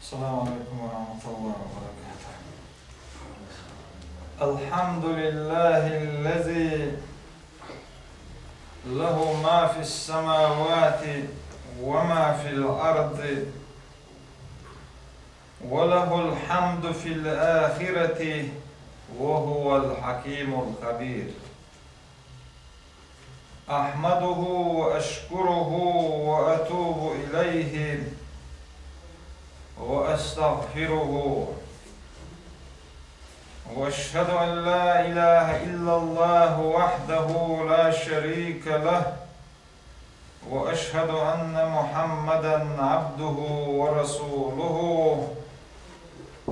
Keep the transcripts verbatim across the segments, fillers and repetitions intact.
السلام عليكم ورحمة الله وبركاته. الحمد لله الذي له ما في السماوات وما في الأرض، وله الحمد في الآخرة، وهو الحكيم الخبير. أحمده وأشكره وأتوب إليه وأستغفره، وأشهد أن لا إله إلا الله وحده لا شريك له، وأشهد أن محمدا عبده ورسوله،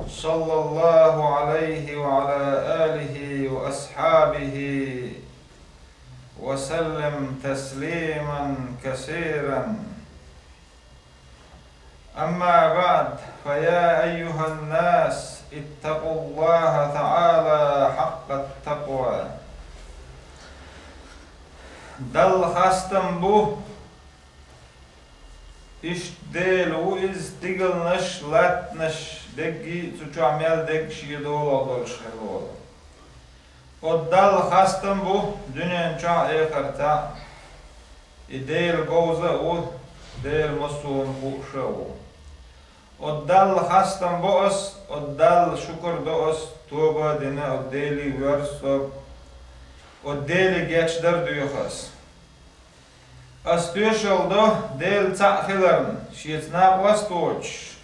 صلى الله عليه وعلى آله وأصحابه وسلم تسليما كثيرا. أما بعد، فيا أيها الناس، اتقوا الله تعالى حق التقوى. Далла хастам бу, иштта Дела ву Иза, стигалнаш, латтанаш, дерриге а цу чохь мел дерг Шен долахь долуш хилла волу. Оцу Далла хастам бу дуьнен чохь а, эхартахь а. И Делан говза а ву, Дела массо а хууш а ву. Оцу Далла хастам бо ас, оцу Далла шукур до ас, тоба а дина, оцу Деле воьрзу со, оцу Деле гечдар а доьху ас. Ас тоьшалла до Дела цхьаъ хиларна, Шеца накъост а воцуш.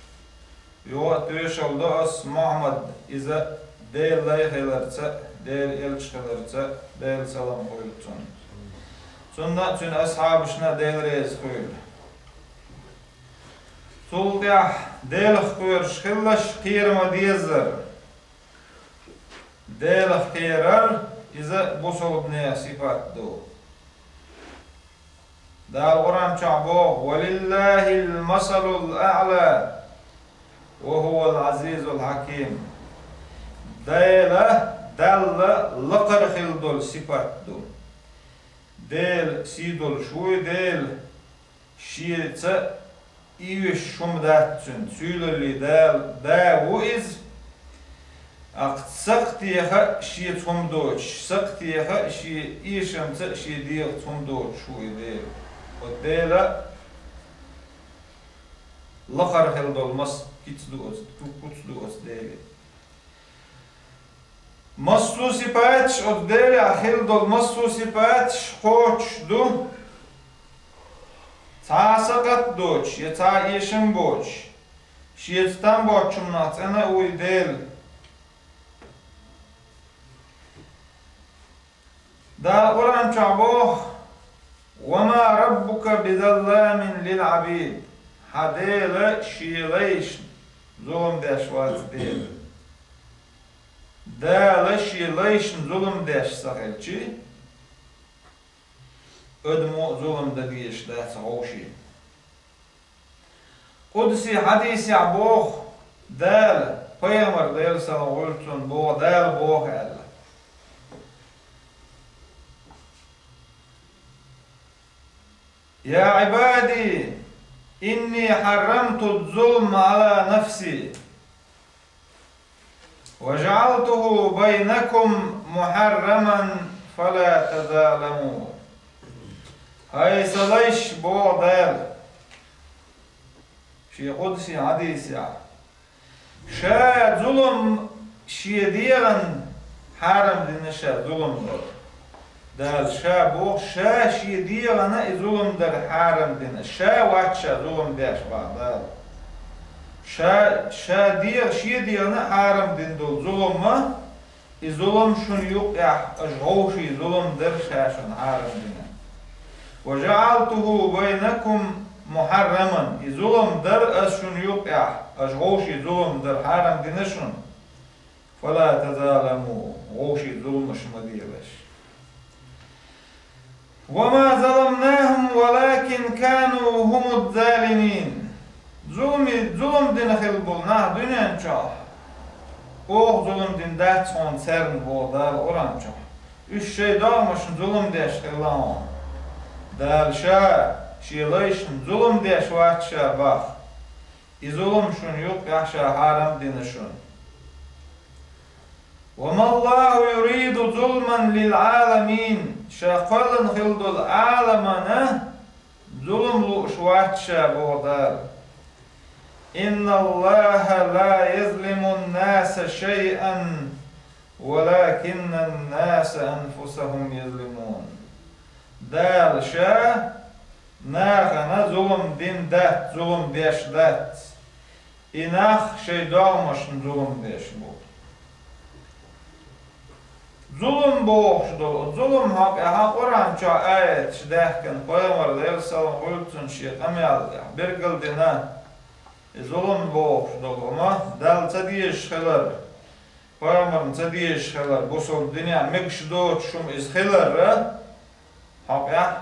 Юха а тоьшалла до ас Мухьаммад, иза Делан лай хиларца а, Делан элча хиларца а, Делан салам хуьлда цунна. Цунна а, цуьнан асхьабашна а Дела реза хуьлда. Цул тӀаьхьа Делах кхоьруш хилалаш кхера ма-деззара. Делах кхерар, иза бусалбанех сипат ду. Дала Къуръан чохь боху: «Ва лиллахил масалул аъла, ва хувал азизул хьаким». Дела, Далла лакхара хила долу сипат ду. Дела сий долуш вуй, Дела Шеца оьшуш хӀума дац цуьнан, суьйлаллин Дала, Да ву иза. Аккха сакхтеха а Шеца хӀума доцуш, сакхтеха а Шен эшамца а, Шен дегӀаца хӀума доцуш ву и Дела. Оцу Дела лакхара хила долу мас куц ду оцу, куц ду оцу Деле. Массо а сипаташ, оцу Делехь хила долу массо а сипаташ кхочуш ду, цхьа а сакхат доцуш я цхьа а эшам боцуш, Шеца там боцчунах цӀена а вуй Дела. Дала Къуръан чохь боху: «Ва ма раббука бизалламин лил Ӏабид». Хьан Дела Шен лайшна зулам деш вац Дела. Дала Шен лайшна зулам деш ца хилча, адамо а зулам дан дезаш дац вовшийн. Къудси хьадисехь боху Дала, пайхамар, Делан салам хуьлда цунна, боху, Дала боху аьлла: «Я Ӏибади, инни хьаррамту зулма Ӏала нафси». «Ва жаъалтуху байнакум мухьарраман, фала тазаламу». Хьай сан лайш, боху Дала шен къудси хьадисехь, Ша зулам, Шен дегӀан хьарам дина Ша зулам дар. Дала Ша боху, Ша Шен дегӀана и зулам дар хьарам дина. Ша вац Ша зулам деш, боху Дала. Ша, Ша дегӀа, Шен дегӀана хьарам дина долу зулам ма, и зулам шуна юккъехь, аша вовшийн зулам дар Ша шуна хьарам дина. «Ва жаъалтуху байнакум мухьарраман». И зулам дар ас шуна юккъехь, аша вовшийн зулам дар хьарам дина шуна. «Фала тазаламу», вовшийн зуламаш ма делаш. «Ва ма заламнахум, валакин кану хумуз-залимин». Зулми-, зулам дина хилла болу нах дуьнен чохь, оха зулам дина дац хьуна царна, боху Дала Къуръан чохь. Уьш шайн догӀмашна зулам деш хилла хьуна. Дала Ша, Шен лайшна зулам деш вац Ша, боху. И зулам шуна юкъехь ша хьарам дина шуна. وما الله يريد ظلما للعالمين. Ша кхоьллина хила долу Ӏаламана зулам лууш вац ша, боху Дала. إن الله لا يظلم الناس شيئا ولكن الناس أنفسهم يظلمون. Дала ша нахана зулам дина дац, зулам деш дац. И нах шайн догӀмашна зулам деш бу. Зулам бохуш долу, зулам хьокъехь Къуръан чохь аяташ даьхкина, пайхамар, Делан салам хуьлда цунна, шен къамел тӀехь бергал дина. И зулам бохуш долу хӀума Далла ца дезаш хилар, пайхамарна ца дезаш хилар, бусалба динехь мегаш доцуш хӀума иза хилар, хьокъехь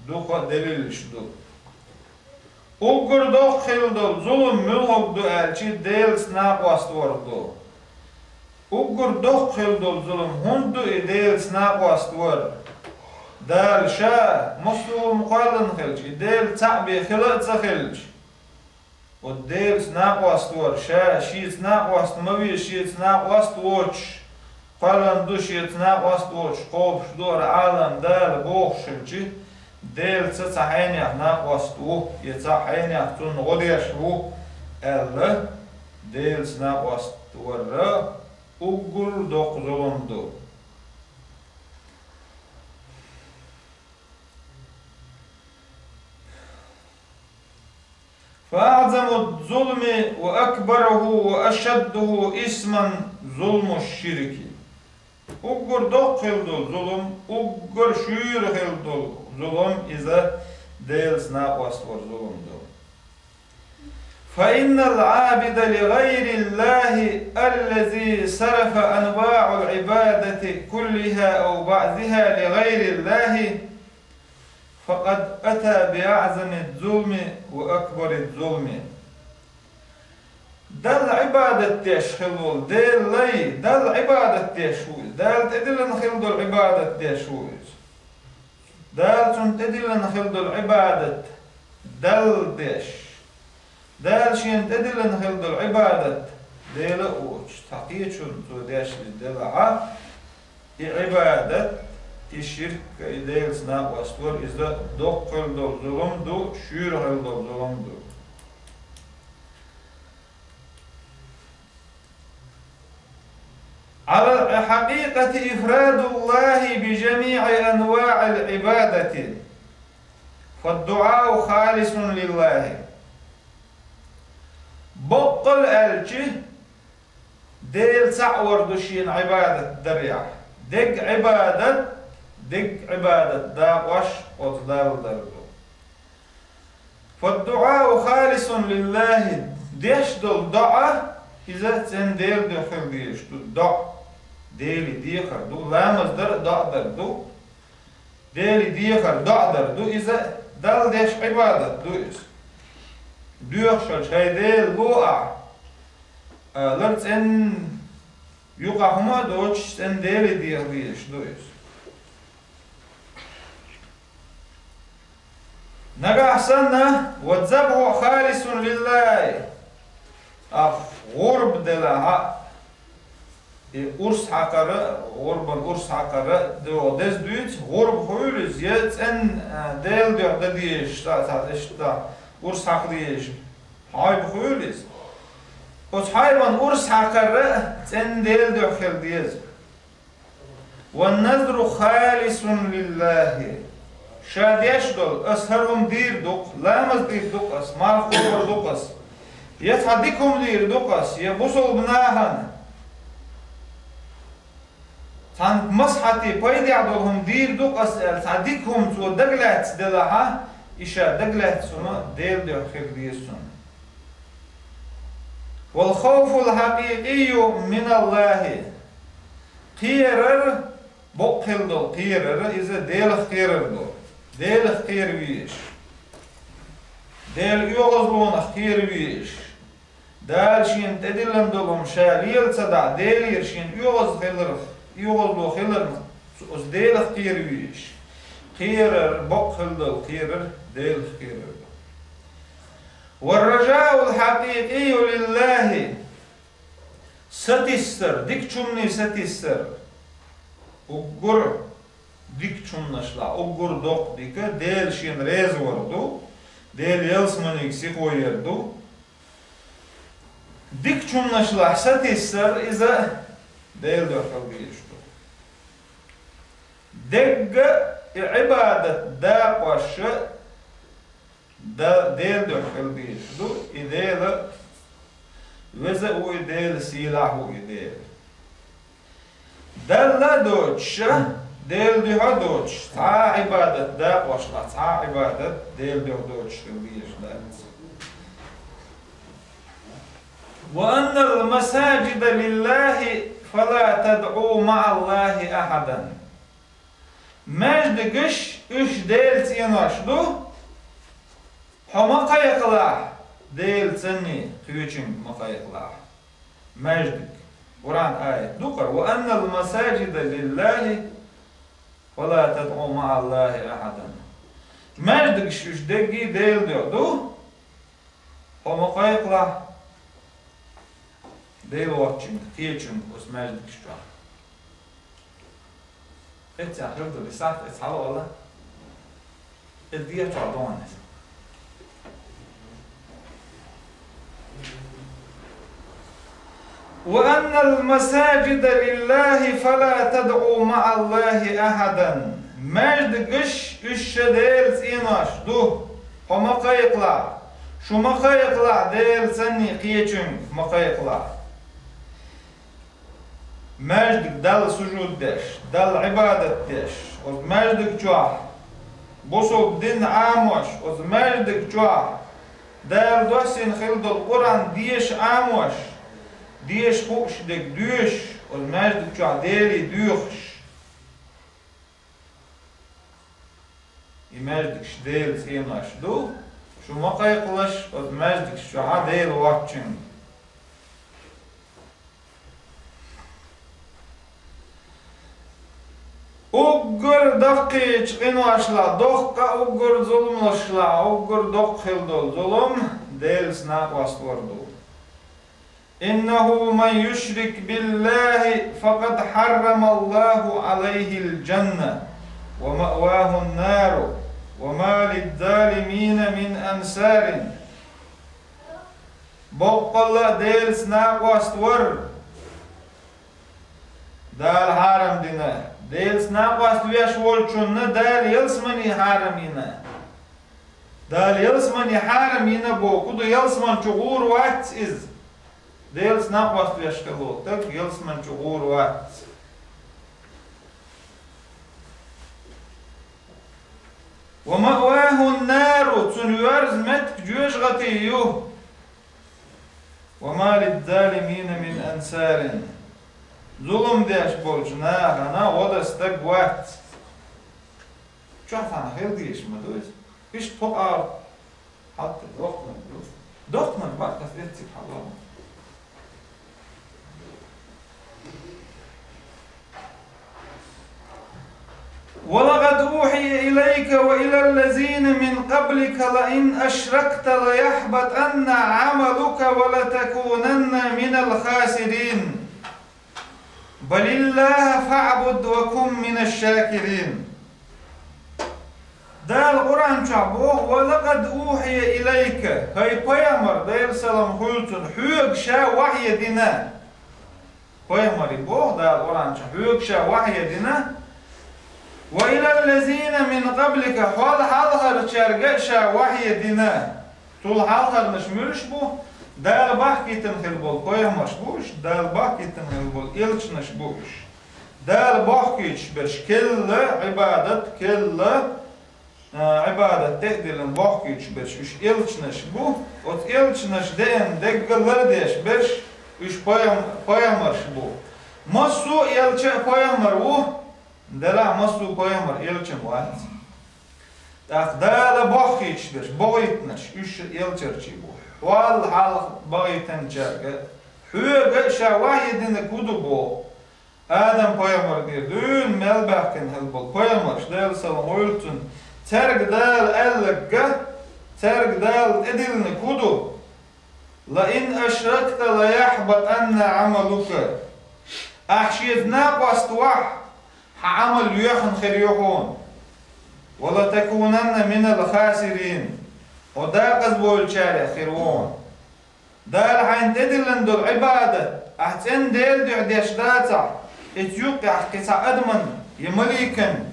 дукха делилаш ду. Уггар доккха хила долу зулам муьлхарг ду аьлча, Делаца накъост вар ду. Уггар доккха хила долу зулам хӀунда ду и Делаца накъост вар? Дала ша массо а хӀума кхоьллина хилча, и Дела цхьаъ бен хила а ца хилча, оцу Делаца накъост вар, ша шеца накъост ма ве, шеца накъост воцуш, кхоьллина ду шеца накъост воцуш, кхобуш ду хӀара Ӏалам Дала бохуш хилча, Делаца цхьа хьенех накъост ву, я цхьа хьенех цунна гӀо деш ву аьлла, Делаца накъост вар уггар доккха зулам ду. فأعظم الظلم وأكبره وأشده إثما ظلم الشرك. Уггар доккха хила долу зулам, уггар шуьйра хила долу зулам иза Делаца накъост вар зулам ду. فإن العابد لغير الله الذي صرف أنواع العبادة كلها أو بعضها لغير الله فقد أتى بأعظم الظلم وأكبر الظلم. Далла Ӏибадат деш хила волу, Дела лай, Далла Ӏибадат деш ву иза, Дала тӀедиллина хила долу Ӏибадат деш ву иза. Дала цунна тӀедиллина хила долу Ӏибадат Далла деш, Дала шена тӀедиллина хила долу Ӏибадат Дела а воцуш, цхьа кхечунна цо деш иза делахь, и Ӏибадат, и ширк, и Делаца накъост вар, иза доккха хила долу зулам ду, шуьйра хила долу зулам ду. على الحقيقة إفراد الله بجميع أنواع العبادة، فالدعاء خالص لله. Баккъал аьлча, Дела цхьаъ вар ду шена Ӏибадат дарехь. Дерриг Ӏибадат, дерриг Ӏибадат дакъош оцу Далла дар ду. فالدعاء خالص لله, деш долу доӀа, иза цӀена Делан дуьхьа хила дезаш ду, доӀа. Деле дехар ду, ламаз дар а доӀа дар ду. Деле дехар доӀа дар ду, иза Далла деш Ӏибадат ду иза. Доьхуш хилча, хӀай Дела, ло ахь, алар цӀена юкъахь хӀума а доцуш, цӀена Деле деха дезаш ду иза. Нагахь санна, والذبح خالص لله, а гӀурба делахь а, и урс хьакхар а, гӀурбан урс хьакхар а догӀу деза дуьйцу, гӀурба хуьлу иза, я цӀена, а, Делан дуьхьа дан дезаш, цхьа, цхьа, иштта, урс хьакха дезаш, хьайба хуьлу иза. Оцу хьайбан урс хьакхар а цӀена Делан дуьхьа хила деза. والنذر خالص لله. Ша деш долу, ас хӀара хӀума дийр ду-кх, ламаз дийр ду-кх ас, марха кхобур ду-кх ас, я цхьа дика хӀума дийр ду-кх ас, я бусалба нахана цхьана маслахьате пайдехь долу хӀума дийр ду-кх ас аьлла, цхьа дика хӀума цо дагалаьцна делахь а, и ша дагалаьцна хӀума Делан дуьхьа хила деза цунна. والخوف الحقيقي من الله. Кхерар, бакъ хила долу кхерар, иза Делах кхерар ду. Делах кхера везаш. Делан оьгӀазлонах кхера везаш. Дала шена тӀедиллина долу хӀума ша лела ца дахь, Делера шена оьгӀаз хиларх, оьгӀазло хиларх, оцу Делах кхера везаш. Кхерар, бакъ хила долу кхерар, Делах кхерар ду. والرجاء الحقيقي لله. Сатиссар, дикачунна сатиссар. Уггар дикачуннашла, уггар доккха дика, Дела шийна реза вар ду, Дела ялсманига сихо яр ду. Дикачуннашла сатиссар иза Дела духьа хила безаш ду. Дегга и Ӏибадат дакъош да-, Дела духьа хила безаш ду, и Дела веза а ву, и Дела сийлахь ву, и Дела. Далла а доцуш, Дела духьа а доцуш, цхьа а Ӏибадат дакъошла, цхьа а Ӏибадат Дела духьа доцуш хила безаш дац. وأن المساجد لله فلا تدعوا مع الله أحدا. Маьждигаш уьш Делан цӀенош ду, хьо ма кхайкхалахь Дела санна кхечуьнга, ма кхайкхалахь. Маьждиг. Къуръан аят ду кхара: وأن المساجد لله فلا تدعوا مع الله أحدا. Маьждигаш уьш дерриге Дела духьа ду, хьо ма кхайкхалахь Дела воцчуьнга, кхечуьнга оцу маьждигаш чохь. Эццехь хир ду, и сахьт эццехь хьала а вала, и дехьа чохь догӀу иза. وأن المساجد لله فلا تدعوا مع الله أحدا. Маьждигаш уьш ша Делан цӀенош ду, хьо ма кхайкхалахь, шу ма кхайкхалахь Дела санна кхечуьнга, ма кхайкхалахь. Маьждиг Далла сужуд деш, Далла Ӏибадат деш, оцу маьждиг чохь бусалба дин Ӏамош, оцу маьждиг чохь Дала доссийна хила долу Къуръан деша Ӏамош, деша хууш дерг доьшуш, оцу маьждиг чохь Деле доьхуш. И маьждигаш Делан цӀенош ду, шу ма кхайкхалаш оцу маьждигаш чохь Дела воцчуьнга. Уггар даккхийчу къиношла, доккха а уггар зуламашла, уггар доккха хила долу зулам Делаца накъост вар ду. إنه من يشرك بالله فقد حرم الله عليه الجنة ومأواه النار وما للظالمين من أنصار. Боккъалла а Делаца накъост вар, Дала хьарам дина. Делаца накъост веш волчунна Дала ялсамани хьарам йина. Дала ялсамани хьарам йина боху ду, ялсамани чу гӀур вац иза. Делаца накъост веш хилла волу стаг ялсамани чу гӀур вац. ومأواه النار, цуьнан воьрзу меттиг жоьжахати ю. وما للظالمين من أنصار. Зулам деш болчу нахана гӀо дан стаг вац. Чохь цхьана хила дезаш ма ду иза. Иштта хӀокху агӀор хьалта дохканиг ду. Дохканиг баккхас эцциг хьалаван. ولقد أوحي إليك وإلى الذين من قبلك لئن أشركت ليحبطن عملك ولتكونن من الخاسرين. بل الله فاعبد وكن من الشاكرين. Дала Къуръан чохь боху: ولقد أوحي إليك, хӀай пайхамар, Делан салам хуьлда цунна, хьоьга ша вахье дина. Пайхамаре боху Дала Къуръан чохь: хьоьга ша вахье дина. وإلى الذين من قبلك, хьол хьалхарчаьрга а ша вахье дина. Цул хьалхарнаш муьлш бу? Дала бахкийтина хир болу пайхамарш бу уьш, Дала бахкийтина хир болу элчанаш бу уьш. Дала бохкуьйтуш берш, келла Ӏибадат, келла, а, Ӏибадат тӀе а диллина бохкуьйтуш берш уьш элчанаш бу. Оцу элчанаш деана дегга лардеш берш уьш пайхам-, пайхамарш бу. Массо а элча а пайхамар ву, делахь массо а пайхамар элча ма вац. ТӀаккха Дала бохкуьйтуш берш, бохуьйтинарш, уьш элчанаш бу. Хьол хьалха бахийтинчаьрга, хьоьга ша вахье динарг хӀун ду боху? Адам-пайхамаргара дуьйна мел баьхкина хила болу пайхамарш, Делан салам хуьлда цунна, цаьрга Дала аьлларг а, Цаьрга Дала тӀедиллинарг хӀун ду? «لئن أشركت ليحبطن عملك». Ахь шеца накъост вахь, хьан Ӏамал йоьхна хир ю хьуна. «ولتكونن من الخاسرين». Хьо декъазбевллачарех хир ву хьуна. Дала хьайна тӀедиллина долу Ӏибадат ахь цӀена Делан дуьхьа деш дацахь, иза юккъехь кхин цхьа адаман я маликан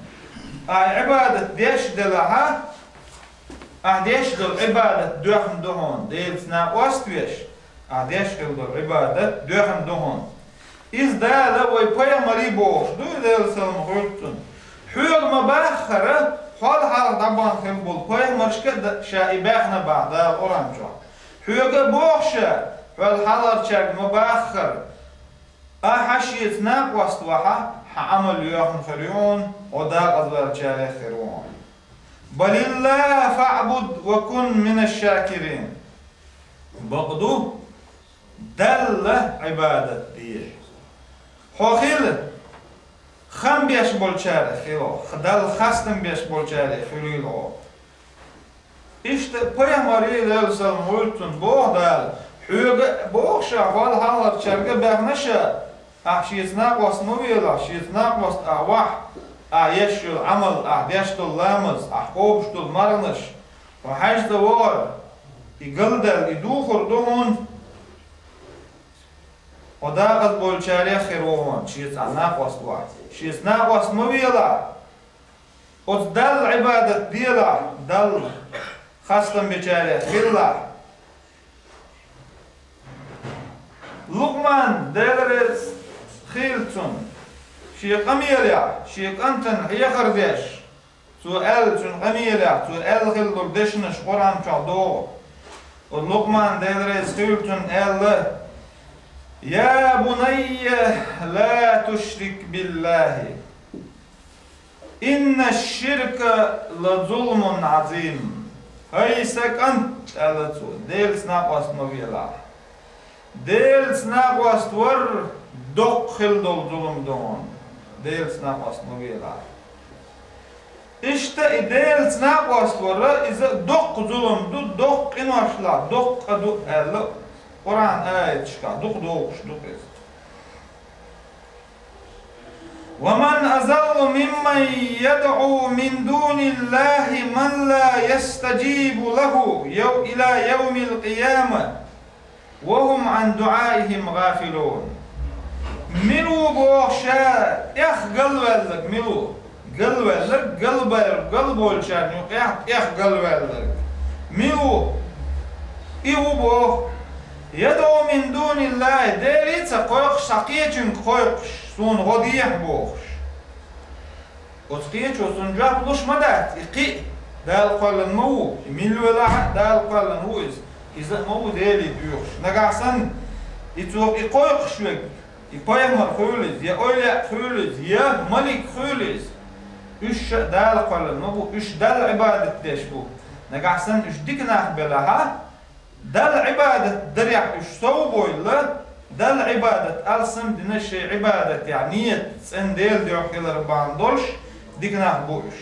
ахь Ӏибадат деш делахьа, ахь деш долу Ӏибадат доьхна ду хьуна, Делаца накъост веш, ахь деш хила долу Ӏибадат доьхна ду хьуна. Иза Дала вай пайхамарий бохуш ду, Делан салам хуьлда цунна. Хьоьга ма баххара, хьол хьалха дӀабахна хилла болу пайхамаршка а ша и баьхна боху Дала Къуръан чохь. Хьоьга а боху ша, хьол хьалхарчаьрга ма баххара. Ахьа шеца накъост вахьа, хьан Ӏамал йоьхна хир ю хьуна, хьо декъазбевллачарех хир ву хьуна. «بل الله فاعبد وكن من الشاكرين». Бакъду, Далла Ӏибадат де. Хьо хила хам беш болчарех хила хьо, Далла хастам беш болчарех хуьлийла хьо. Иштта пайхамарий, Делан салам хуьлда цунна, боху Дала, хьоьга а боху ша, хьол хьалхарчаьрга а баьхна ша, ахь шеца накъост ма велахь, шеца накъост ахь вахь, ахь еш йолу Ӏамал, ахь деш долу ламаз, ахь кхобуш долу марханаш, хьо хьаьжцӀа вахар, и галдаьлла, и духур ду хьуна. Хьо декъазбевллачарех хир ву хьуна, шеца ахь накъост вахь. Шеца накъост ма велахь. Оцу Далла Ӏибадат делахь, Далла хастам бечарех хилалахь. Лукъман, Дела реза хуьлда цунна, шен къамелехь, шен кӀантана хьехар деш, цо аьлла цуьнан къамелехь, цо аьлла хилла долу дешнаш Къуръан чохь догӀу. Оцу Лукъман, Дела реза хуьлда цунна, аьлла: «يا بني لا تشرك بالله إن الشرك لظلم عظيم». ХӀай сан кӀант, аьлла цо, Делаца накъост ма велахь. Делаца накъост вар доккха хилла долу зулам ду хьуна. Делаца накъост ма велахь. Иштта и Делаца накъост вар, иза доккха зулам ду, доккха къиношла, доккха къа ду аьлла, Къуръан аяташкахь дукха догӀуш ду иза. «ومن أضل ممن يدعو من دون الله من لا يستجيب له يو-، إلى يوم القيامة وهم عن دعائهم غافلون». Мила ву боху ша тӀех галваьлларг, мила ву? Галваьлларг, галбар-, галболчарна юкъехь тӀех галваьлларг. Мила ву? И ву боху: «يدعو من دون الله», Деле а ца кхойкхуш, цхьа кхечуьнга кхойкхуш, суна гӀо дехьа бохуш. Оцу кхечо цунна жоп луш ма дац, и кхин а Дала кхоьллина ма ву, и милла велахь а Дала кхоьллина ву иза. Иза а ма ву Деле доьхуш. Нагахь санна, и цо и кхойкхуш верг, и пайхамар хуьлу иза, я эвлаяъ хуьлу иза, я малик хуьлу иза. Уьш ша а Дала кхоьллина ма бу, уьш Далла Ӏибадат деш бу. Нагахь санна уьш дика нах белахь а, Далла Ӏибадат дарехь уьш сов а бовлла, Далла Ӏибадат алсам а дина, шайн Ӏибадатехь ният цӀена Делан дуьхьа хилар бахьана долуш дика нах бу уьш.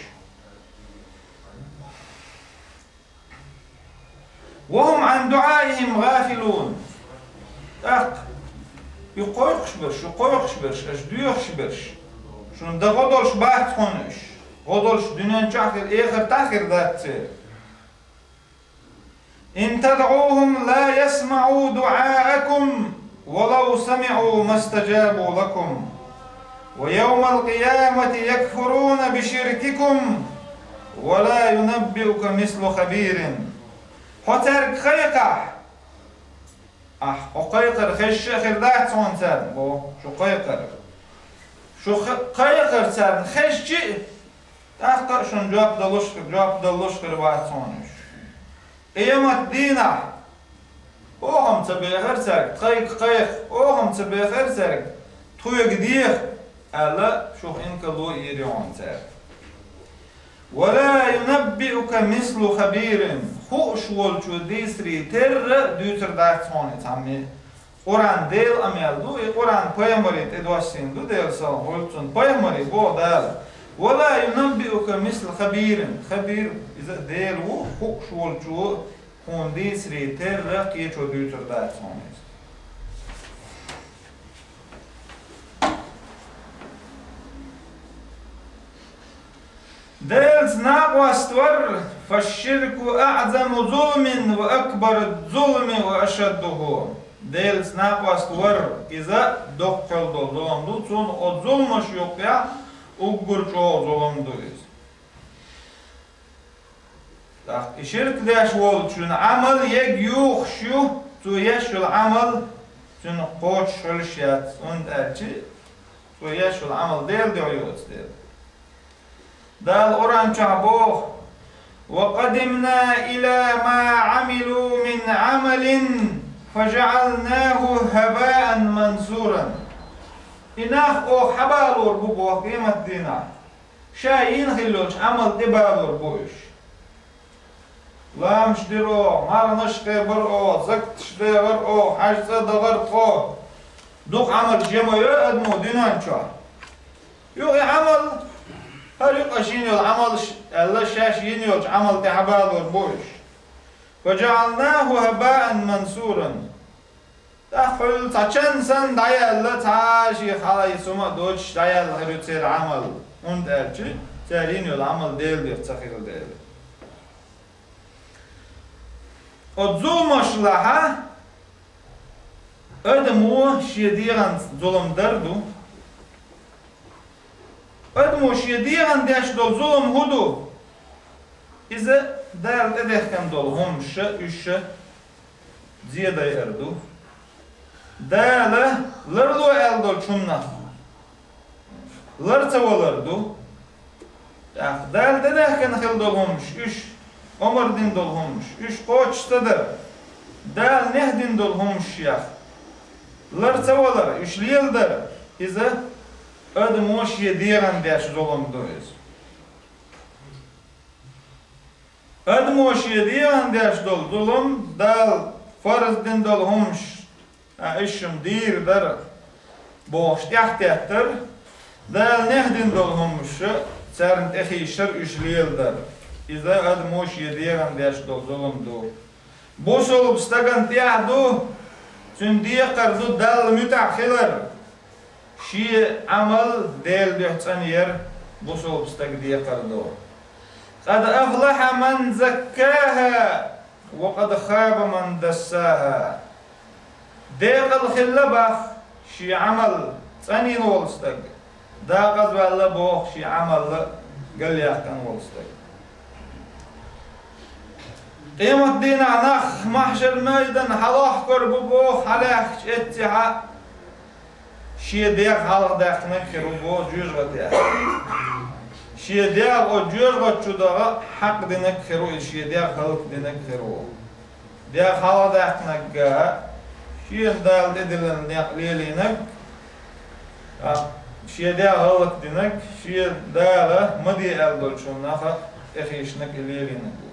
«وهم عن دعائهم غافلون». ТӀаккха и кхойкхуш берш, шу кхойкхуш берш, аша доьхуш берш, шуна дан гӀо долуш бац хьуна уьш. ГӀо долуш дуьнен чохь хир, эхартахь хир дац церан. «إن تدعوهم لا يسمعوا دعاءكم ولو سمعوا ما استجابوا لكم ويوم القيامة يكفرون بشرككم ولا ينبئك مثل خبير». Хьо цаьрга кхайкхахь, ахь, хьо кхайкхар хезаш а хир дац хьуна царна, бо, шу кхайкхар. Шу х-, кхайкхар царна хезчи а, тӀаккха а шуна жоп далуш хир, жоп далуш хир вац хьуна уьш. Къемат дийнахь, оха-м ца бехар цаьрга, тхайга кхайкха, оха-м ца бехар цаьрга, тхоьга деха, аьлла, шух инкарло йийр ю хьуна цара. «ولا ينبئك مثل خبير». Хууш волчо дийцаре терра дуьйцур дац хьуна и цхьаммо. Къуръан Делан къамел ду, и Къуръан пайхамаре тӀедоссийна ду, Делан салам хуьлда цунна, пайхамаре боху Дала: ولا ينبئك مثل خبير. Хабир, иза Дела ву, хууш волчо хьона дийцаре терра кхечо дуьйцур дац хьуна иза. Делаца накъост вар, فالشرك أعظم ظلم وأكبر الظلم وأشده. Делаца накъост вар, иза доккхал долу зулам ду, цунна оцу зуламаш юккъехь уггар чӀогӀа зулам ду иза. ТӀаккха и ширк деш волчун Ӏамал ег юхуш ю, цо еш йолу Ӏамал цуьнан кхочуш хуьлуш яц, хӀунда аьлча цо еш йолу Ӏамал Делан дуьхьа йоцу дела. Дала Къуръан чохь боху: وقدمنا إلى ما عملوا من عمل فجعلناه هباء منثورا. И нах оха хьабалор бу боху къемат дийнахь. Ша йина хилла йолчу Ӏамал тӀе балор бу уьш. Ламаш дира оха, марханаш кхебара оха, закаташ дехара оха, хьаьж цӀа дахара оха. Дукха Ӏамалш ян ма йо адамо дуьнен чохь. Юха и Ӏамал, хӀара юкъа шина йолу Ӏамалш аьлла, шаьш йина йолчу Ӏамал тӀе хьабалор бу уьш. فجعلناه هباء منثورا. ТӀаккха хуьлу цхьа чан санна дӀаяьлла, цхьа а шех хьала и сума а доцуш дӀаяьлла хир ю церан Ӏамал, хӀунда аьлча цара йина йолу Ӏамал Делан дуьхьа ца хилла дела. Оцу зуламашлахь адамо шен дегӀанца зулам дар ду. Адамо шен дегӀан деш долу зулам хӀун ду? Иза Дала тӀедехкина долу хӀуманаш, уьш зен дайар ду. Дала ларло аьлла долчу хӀуманах лар ца валар ду. ТӀаккха Дала тӀедехкина хилла долу хӀуманаш, уьш омра дина долу хӀуманаш, уьш кхочуш ца дар, Дала нехь дина долу хӀуманашех лар ца валар, уьш леладар, иза адамо шен дегӀан деш зулам ду иза. Адамо шен дегӀан деш долу зулам, Дала фарз дина долу хӀуманаш, а, уьш-м дийр дара бохуш тӀаьхьатеттар, Дала нехь дина долу хӀуманаш, царна тӀехийшар, уьш леладар. Иза адамо шен дегӀан деш долу зулам ду. Бусулба стагана тӀехь ду, цуьнан декхар ду Далла муьтӀахь хилар. Шен Ӏамал Делан дуьхьа цӀанъяр бусулба стаг декхар ду. قد أفلح من زكاها وقد خاب من دساها. Декъала хилла боху шен Ӏамал цӀанйина волу стаг, декъаза ваьлла боху шен Ӏамал галъяьккхина волу стаг. Къемат дийнахь нах махьшар майданна хьалохкур бу боху, хьалаьхкича эццехьа шен дегӀ хьалхадаьккхинарг хир ву боху жоьжахатехь. Шен дегӀ оцу жоьжахати чу даха хьакъ динарг хир ву, иза шен дегӀ хӀаллакдинарг хир ву. ДегӀ хьалхадаьккхинарг а, шена Дала тӀедиллина некъ лелийнарг, а, шен дегӀ хӀаллакдинарг, шен Дала ма де аьлла долчу хӀуманах тӀехийшинарг и лелийнарг ву.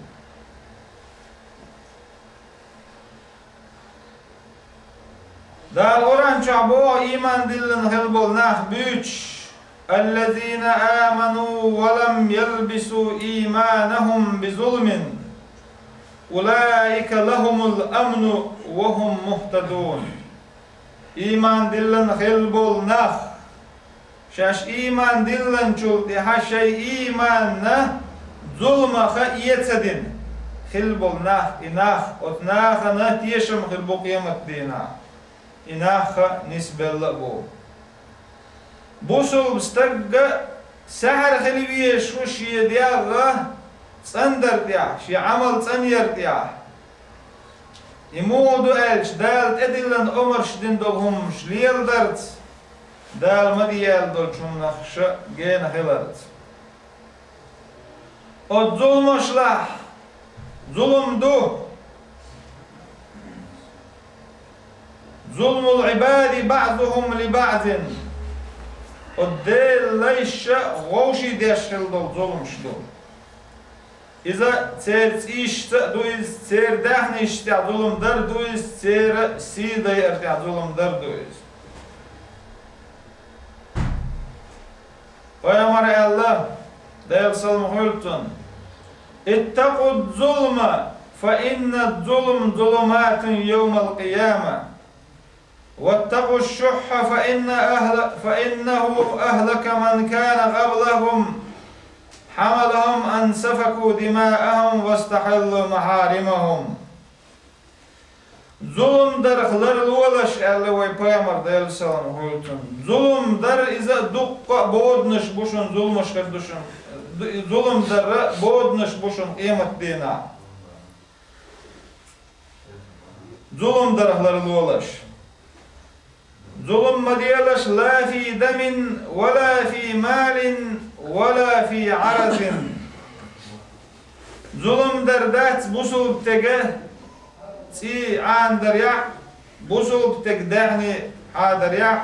Дала Къуръан чохь боху, ийман диллина хилла болу нах буьйцуш: الذين آمنوا ولم يلبسوا إيمانهم بظلم أولئك لهم الأمن وهم مهتدون. Ийман диллина хилла болу нах, шаьш ийман диллинчул тӀаьхьа шайн ийманна зуламах а эца дина хилла болу нах, и нах, оцу нахана тешам хир бу къемат дийнахь. И нах а нисбелла а бу. Бусулба стагга саьхьара хила везаш ву шен дегӀ цӀандар тӀехь, шен Ӏамал цӀанъяр тӀехь. И муха ду аьлча, Дала тӀедиллина омарш дина долу хӀуманаш леладарца, Дала ма де аьлла долчу хӀуманах ша гена хиларца. Оцу зуламашлахь зулам ду. ظلم العباد بعضهم لبعض. Оцу Делан лайша вовшийн деш хилла долу зуламаш ду. Иза церан цӀийшца а ду иза, церан даьхнашца тӀехь зулам дар а ду иза, церан сий дайар тӀехь зулам дар а ду иза. Пайхамара аьлла, Делан салам хуьлда цунна: «اتقوا الظلم فإن الظلم ظلمات يوم القيامة. واتقوا الشح فإن أهل فإنه أهلك من كان قبلكم حملهم أن سفكوا دماءهم واستحلوا محارمهم». Зулам дарх ларлолаш, аьлла вай пайхамара, Делан салам хуьлда цунна. Зулам дар иза дуккха а боданаш бу шуна, зуламаш хир ду шуна. Ду-, зулам дар боданаш бу шуна къематдийнахь. Зулам дарх ларлолаш. Зулам ма делаш لا في دم ولا في مال ولا في عرض. Зулам дар дац бусалба стеган цӀий Ӏанадарехь, бусалба стеган даьхни хьадарехь,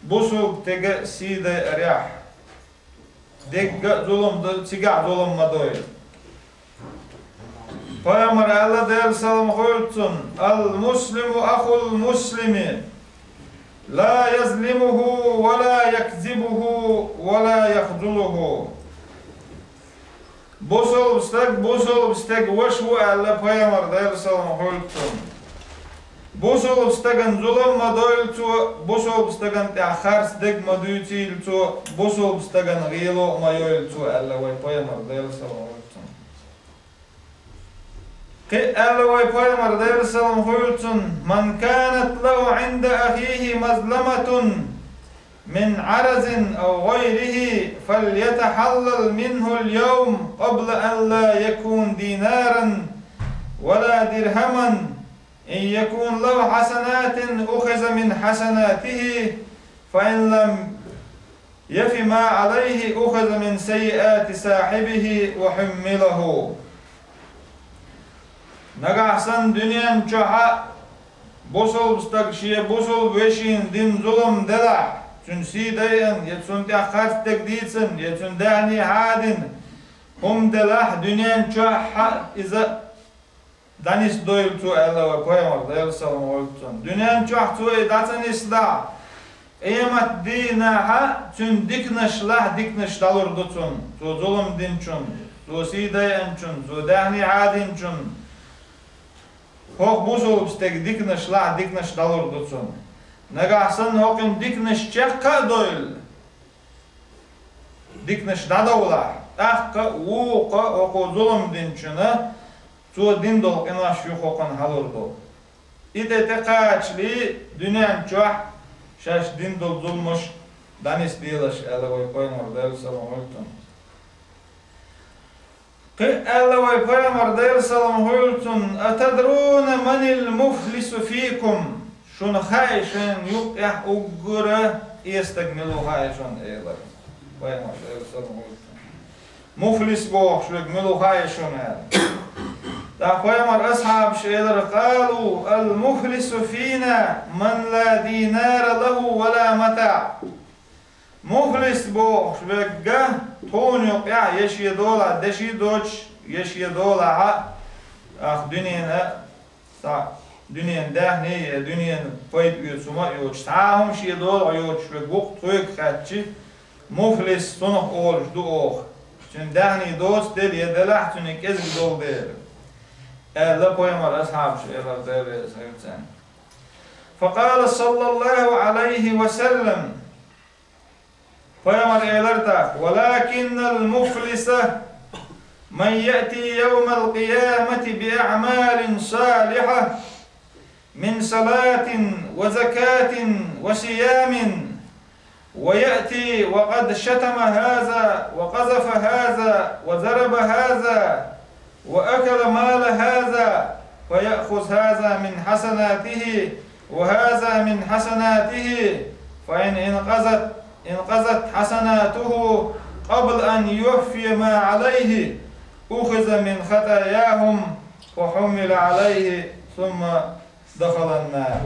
бусалба стеган сий дайарехь. Дегга а зулам ду, цигахь зулам ма дойла. Пайхамара аьлла, Делан салам хуьлда цунна: «المسلم أخو المسلم لا يظلمه ولا يكذبه ولا يخذله». Бусалба стаг бусалба стеган ваша ву, аьлла пайхамара, Делан салам хуьлда цунна. Бусалба стагана зулам ма дойла цо, бусалба стагана тӀехь харц дерг ма дуьйцийла цо, бусалба стагана гӀело а ма йойла цо, аьлла вай пайхамара, Делан салам хуьлда цунна. Кхин а аьлла вай пайхамара, Делан салам хуьлда цунна: «من كانت له عند أخيه مظلمة من عرض أو غيره فليتحلل منه اليوم قبل أن لا يكون دينارا ولا درهما، إن يكن له حسنات أخذ من حسناته، فإن لم يف ما عليه أخذ من سيئات صاحبه وحمله». Нагахь санна дуьнен чохь а бусалба стага шен бусалба вешина дина зулам делахь, цуьнан сий дайъина, я цунна тӀехь харц дерг дийцина, я цуьнан даьхни хьадина хӀума делахь, дуьнен чохь а иза дӀанисдойла цо, аьлла вай пайхамара, Делан салам хуьлда цунна. Дуьнен чохь цо и дӀа ца нисдахь, къематдийнахь а цуьнан диканашлахь диканаш дӀалур ду цунна, цо зулам динчунна, цо сий дайъинчунна, цо даьхни хьадинчунна. ХӀокху бусалба стеган диканашлахь диканаш дӀалур ду цунна. Нагахь санна хӀокхуьнан диканаш чекх а дойла, диканаш дӀадовлахь, тӀаккха а, вукху а хӀокхо зулам динчунна цо дина долу къинош юха хӀокхунна хьалур ду. И тӀе тӀекхачале, дуьнен чохь шаьш дина долу зуламаш дӀанисделаш, аьлла вай пайхамара, Делан салам хуьлда цунна. Кхин а аьлла вай пайхамара, Делан салам хуьлда цунна: «أتدرون من المفلس فيكم؟» Шуна хаьа шайна юккъехь уггар а къен стаг мила ву хаьа шуна, элира пайхамара, Делан салам хуьлда цунна. Муфлис бохуш верг мила ву хаьа шуна, аьлла. ТӀаккха пайхамара асхьабаша элира: «قالوا: المفلس فينا من لا دينار له ولا متاع». Муфлис бохуш верг а тхуна юкъехь я шен долахь деши доцуш, я шен долахь а, ах, дуьненан, цхьа дуьненан даьхни, я дуьненан пайда оьцу хӀума а йоцуш, цхьа а хӀума шен долахь йоцуш верг ву-кх, тхоьга хаьттича, муфлис цунах олуш ду оха. Цуьнан даьхни доцу дела, я делахь а цуьнан кӀезиг долу дела, аьлла, пайхамара асхьабаша элира, Дела реза хила царна. فقال صلى الله عليه وسلم, пайхамара элира тӀаккха: «ولكن المفلس من يأتي يوم القيامة بأعمال صالحة من صلاة وزكاة وصيام، ويأتي وقد شتم هذا وقذف هذا وضرب هذا وأكل مال هذا، فيأخذ هذا من حسناته وهذا من حسناته، فإن انقضت، انقضت حسناته قبل أن يوفي ما عليه، أخذ من خطاياهم فحمل عليه ثم دخل النار».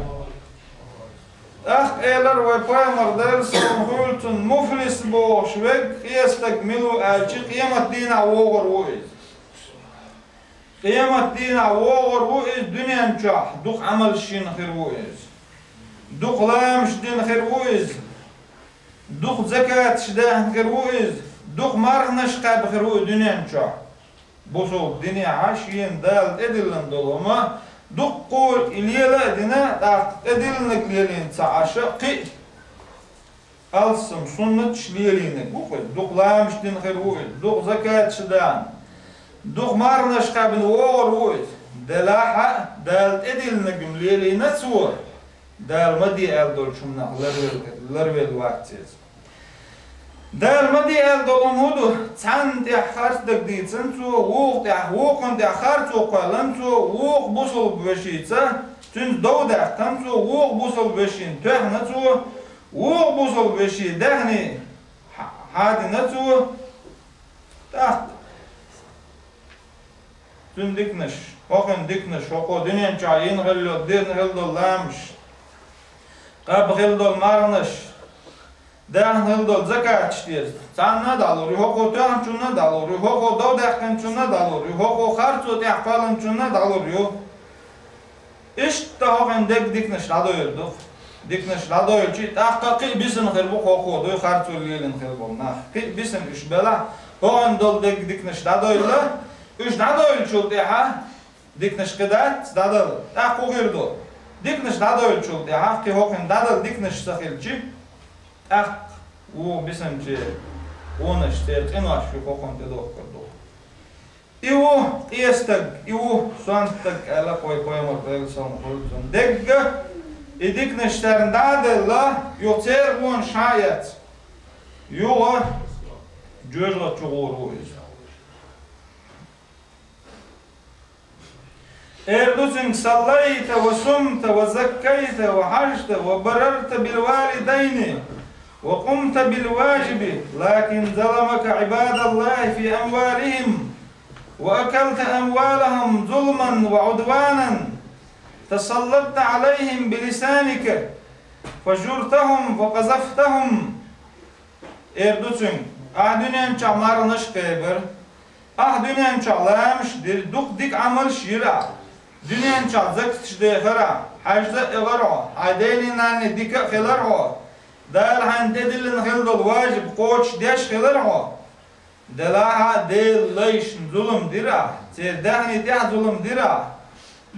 ТӀаккха элира вай пайхамара, Делан салам хуьлда цунна: «Муфлис бохуш верг, къен стаг мила ву аьлча, къематдийнахь вогӀур ву иза. Къематдийнахь вогӀур ву иза, дуьнен чохь дукха Ӏамалш йина хир ву иза. Дукха ламазаш дина хир ву иза. Дукха закаташ даьхна хир ву иза, дукха марханаш кхаьбна хир ву и дуьнен чохь. Бусалба динехь шена Дала тӀедиллина долу хӀума, дуккха и лела а дина, тӀаккха тӀедиллинарг лелийна ца Ӏаш, кхин а алссам суннаташ лелийнарг ву-кх иза, дукха ламазаш дина хир ву иза, дукха закаташ даьхна, дукха марханаш кхаьбна вогӀур ву иза. Делахь а Дала тӀедиллинарг-м лелийна цо, Дала ма де аьлла долчу хӀуманах ларвел-, ларвелла вац иза. Дала ма де аьлла долу хӀума хӀун ду? Цхьанна тӀехь харц дагадийцина цо, вукху тӀехь, вукхунна тӀехь харцо кхоьллина цо, вукху бусалба вешица, цуьнца дов даьккхина цо, вукху бусалба вешина тоьхна цо, вукху бусалба вешин даьхни хьа-, хьадина цо. ТӀаккха цуьнан диканаш, хӀокхуьнан диканаш, хӀокхо дуьнен чохь йина хилла йолу, дина хилла долу ламазаш, кхаьбна хилла долу марханаш, даьхна хилла долу закаташ деза. Царна а дӀалур ю, хӀокхо тоьхначунна а дӀалур ю, хӀокхо дов даьккхинчунна а дӀалур ю, хӀокхо харцо тӀехь кхоьллинчунна а дӀалур ю. Иштта хӀокхуьнан дерг диканаш дӀадойла ду. Диканаш дӀадойлча, тӀаккха кхин а бисина хир бу хӀокхо дуй харцо лелийна хир болу нах. Кхин а бисина уьш белахь, хӀокхуьнан долу дерг диканаш дӀадойла, уьш дӀадойлучул тӀаьхьа диканаш кхин дац дӀадала, тӀаккха хӀун хир ду? Диканаш дӀадойлучул тӀаьхьа кхин хӀокхуьнан дӀадала диканаш ца хилча, тӀаккха вукху бисинчеран къонаш церан цӀенош ю хӀокхунна тӀедохкур ду. И ву къен стаг, и ву сонта стаг аьлла вай пайхамар, Делера салам хуьлда цунна. Дерриг а и диканаш царна дӀа а делла, юха церан къонаш схьа а эцна, юха жоьжахати чу гӀур ву иза. Эр ду цуьнга: صليت وصمت وزكيت وحججت وبررت بالوالدين وقمت بالواجب، لكن ظلمك عباد الله في أموالهم، وأكلت أموالهم ظلما وعدوانا، تسلطت عليهم بلسانك، فجرتهم وقذفتهم. Эр ду цуьнга: ахь дуьнен чохь марханаш а кхаьбира, ахь дуьнен чохь ламазаш а дира, дукха дика Ӏамалш а йира ахь, дуьнен чохь закаташ а дехира ахь, хьаьжза а элира хьо, хьайн денний-нанний дика а хилира хьо, Дала хьайна тӀедиллина хилла долу важиб кхочушдеш а хилира хьо. Делахь а Делан лайшна зулам дира ахь, церан даьхни тӀехь а зулам дира ахь.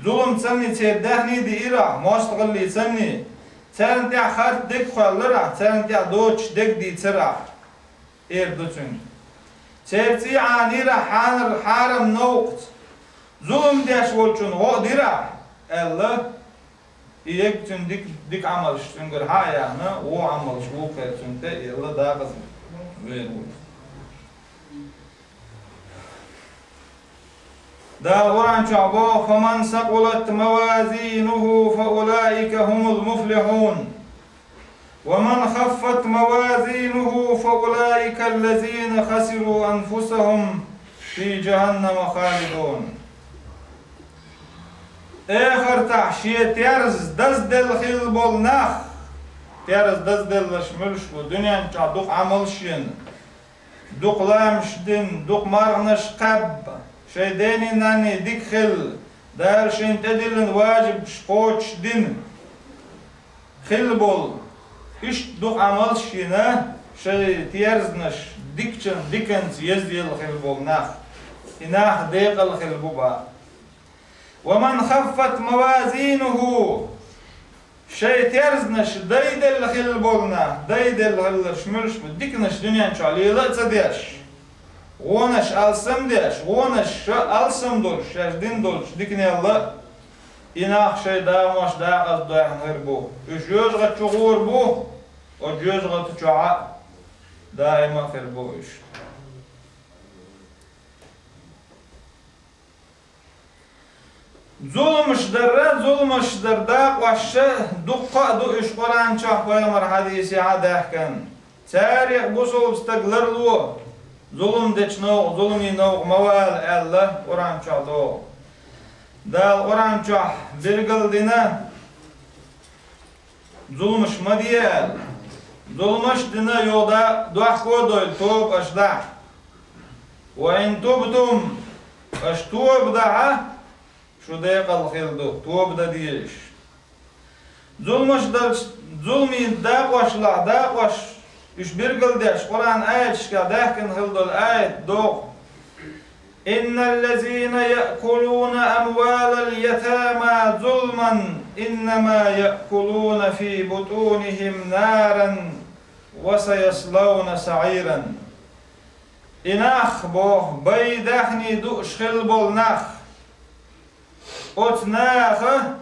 Зулам санний церан даьхни диира ахь, мостагӀаллий санний. Царна тӀехь харц дерг кхоьллира ахь, царна тӀехь доцуш дерг дийцира ахь, эр ду цуьнга. Церан цӀий Ӏанийра ахь хьанар-, хьарам новкъаца. Зулам деш волчунна гӀо а дира ахь, аьлла. И ерг цуьнан дика, дика Ӏамалш цуьнгара схьа а яхна, вон Ӏамалш вукхара цуьнан тӀе а елла, дакъаза вер ву. Дала Къуръан чохь боху: «فمن ثقلت موازينه فأولئك هم المفلحون. ومن خفت موازينه فأولئك الذين خسروا أنفسهم في جهنم خالدون». Эхартахь шен терза дазделла хилла болу нах, терза дазделларш муьлш бу, дуьнен чохь дукха Ӏамалш йина, дукха ламазаш дина, дукха марханаш кхаьбна, шайн денний-нанний дика хилла, Дала шайна тӀедиллина важибаш кхочушдина хилла болу, иштта дукха Ӏамалш а йина, шайн терзанаш дикачун-, диканца езъелла хилла болу нах. И нах декъала хилла бу боху. «ومن خفت موازينه». Шайн терзанаш дайделла хилла болу нах, дайделла хилларш муьлш бу, диканаш дуьнен чохь лела а ца деш, вонаш алсам деш, вонаш ша алсам долуш, шаьш дина долчу диканелла а, и нах шайн дагӀмаш дакъаза дохьна хир бу. Уьш жоьжахати чу гӀур бу, оцу жоьжахати чохь а даима хир бу уьш. Зуламаш дарра, зуламаш дар дакъош дуккха а ду уьш Къуръан чохь, пайхамар хьадисехь а даьхкина. Царех бусалба стаг ларло, зулам дечу новкъа, зуламийн новкъа ма вала аьлла, Къуръан чохь догӀу. Дала Къуръан чохь билгал дина, зуламаш ма де аьлла. Зуламаш а дина, йо да, дохко а дойла, тоба аша дахь. «وإن تبتم», аша тоба дахь, шу декъала хилла ду, тоба дан дезаш. Зуламаш дарш, зуламийн дакъошлахь, дакъош Уьш билгалдеш Къуръан аяташка даьхкина хила долу аят догӀу: «إن الذين يأكلون أموال اليتامى ظلما إنما يأكلون في بطونهم نارا وسيصلون سعيرا». И нах, боху, бай даьхни дууш хилла болу нах, оцу наха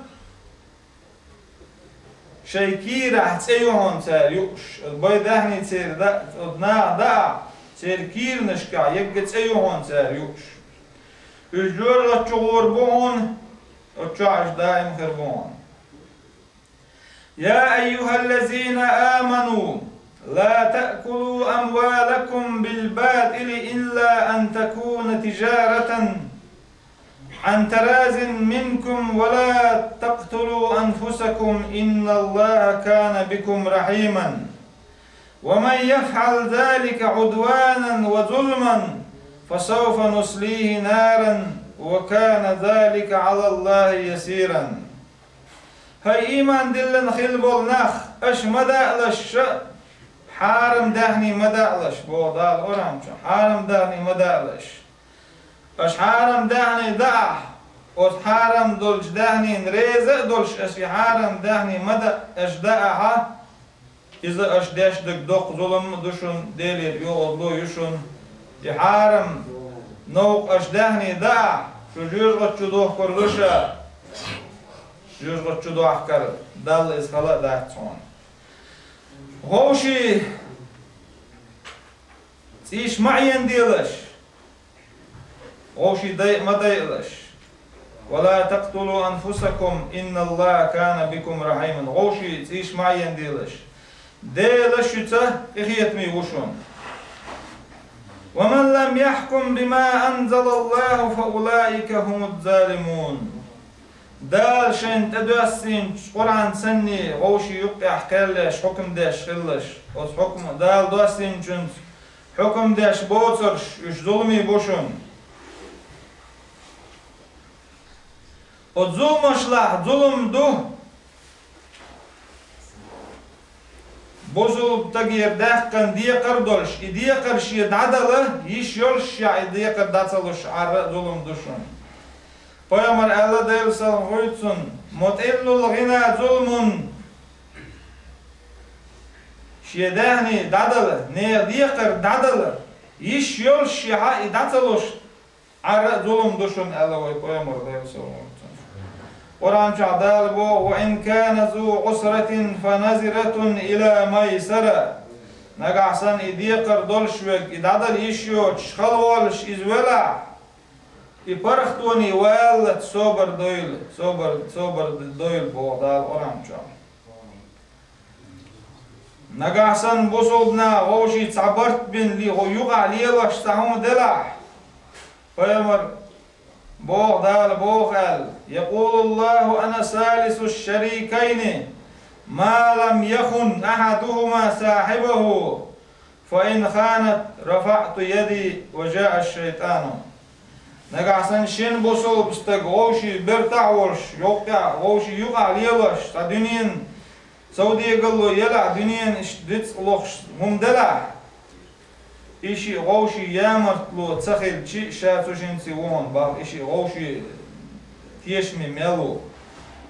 шайн кийрахь цӀе ю хьуна цара юуш, бай даьхни церан да, оцу наха даахь, церан кийранашкахь егга цӀе ю хьуна цара юуш. Уьш жоьжахати чу гӀур бу хьуна, оцу чохь уьш даим хир бу хьуна. يا أيها الذين آمنوا لا تأكلوا أموالكم بالباطل إلا أن تكون تجارة عن تراض منكم ولا تقتلوا أنفسكم إن الله كان بكم رحيما ومن يفعل ذلك عدوانا وظلما فسوف نصليه نارا وكان ذلك على الله يسيرا. ХӀай, ийман диллина хилла болу нах, аша ма даалаш, ша хьарам даьхни ма даалаш, боху Дала Къуръан чу, хьарам даьхни ма даалаш. Аша хьарам даьхни даахь, оцу хьарам долчу даьхнина реза а долуш, аша и хьарам даьхни ма да, аша даахьа, иза аша деш дерг доккха зулам а ду шуна, Делера оьгӀазло ю шуна. И хьарам новкъа аша даьхни даахь, шу жоьжахати чу дохкур ду ша, жоьжахати чу дохкар, Далла иза хала а дац хьуна. Вовшийн цӀийш ма Ӏенделаш, вовшийн дайа ма дайалаш. ولا تقتلوا أنفسكم إن الله كان بكم رحيما. Вовшийн цӀийш ма Ӏенделаш. Дела шуьца къинхетаме ву шуна. ومن لم يحكم بما أنزل الله فأولئك هم الظالمون. Дала шайна тӀедоссийначу Къуръан санна вовшийн юккъехь кхел еш, хьукам деш хилалаш, оцу хьукма, Дала доссийначуьнца хьукам деш боцурш, уьш зуламе бу шуна. Оцу зуламашлахь зулам ду бусулба стагера даьккхина декхар а долуш, и декхар шен дӀадала йиш йолуш, я и декхар дӀа ца луш, Ӏарра а зулам ду шуна. Пайхамара аьлла, Делан салам хуьлда цунна: مطل الغنى ظلم. Шен даьхни дӀадала, нехан декхар дӀадала йиш йолуш, шен хьа и дӀа ца луш, Ӏарра а зулам ду шуна, аьлла вай пайхамара, Делан салам хуьлда цунна. Къуръан чохь Дала боху: وإن كان ذو عسرة فنظرة إلى ميسرة. Нагахь санна и декхар долуш верг, и дӀадала йиш йоцуш, хала волуш иза велахь, и паргӀатоне валлалц собар дойла, собар, собар дойла боху Дала Къуръан чохь. Нагахь санна бусулба наха вовшийн цхьа барт бина ли-, юкъахь лелош цхьа хӀума делахь, пайхамара боху, Дала боху аьлла: يقول الله أنا ثالث الشريكين ما لم يخن أحدهما صاحبه فإن خانت رفعت يدي وجاء الشيطان. Нагахь санна шина бусулба стаг вовшийн бертахь а волуш, юккъехь, вовшийн юкъахь лелош, цхьа дуьненан совдегалло елахь, дуьненан иштта рицкъ лохуш хӀума делахь, и шиъ вовшийн ямартло ца хилчи, ша цу шинца ву хьуна боху, и шиъ вовшийн тешаме мел ву.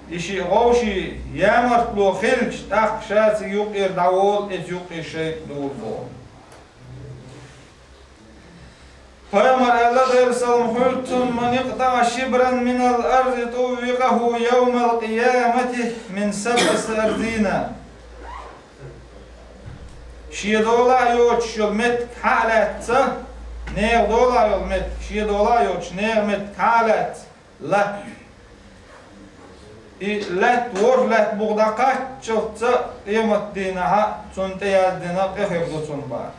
И шиъ вовшийн ямартло хилча, тӀаккха ша цу юккъера дӀаволу, иза юккъе шайтӀа дугӀу боху. Пайхамара аьлла, Делан салам хуьлда цунна: من اقطع شبرا من الأرض طوقه يوم القيامة من سبع أرضين. Шен долахь а йоцуш йолу меттиг хьа а лаьцна, нехан долахь а йолу меттиг, шен долахь а йоцуш нехан меттиг хьа а лаьцна, латта. И лаьтта, ворхӀ лаьтта бухахь дӀакхаччалц къематдийнахь цунна тӀе яздина къа хир ду цунна боху.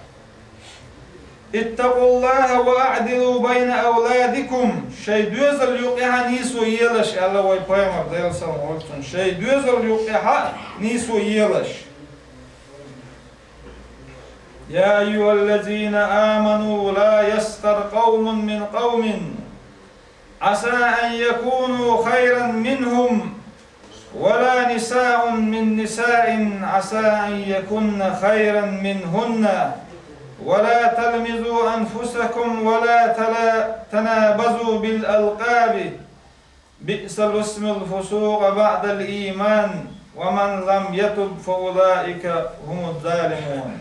اتقوا الله واعدلوا بين أولادكم. Шайн доьзал юкъахь нийсо елаш, аьлла вай пайхамара, Делан салам хуьлда цунна. Шайн доьзал юкъахь нийсо елаш. يا أيها الذين آمنوا لا يسخر قوم من قوم عسى أن يكونوا خيرا منهم ولا نساء من نساء عسى أن يكن خيرا منهن ولا تلمزوا أنفسكم ولا تلا- تنابزوا بالألقاب بئس الاسم الفسوق بعد الإيمان ومن لم يتب فأولئك هم الظالمون.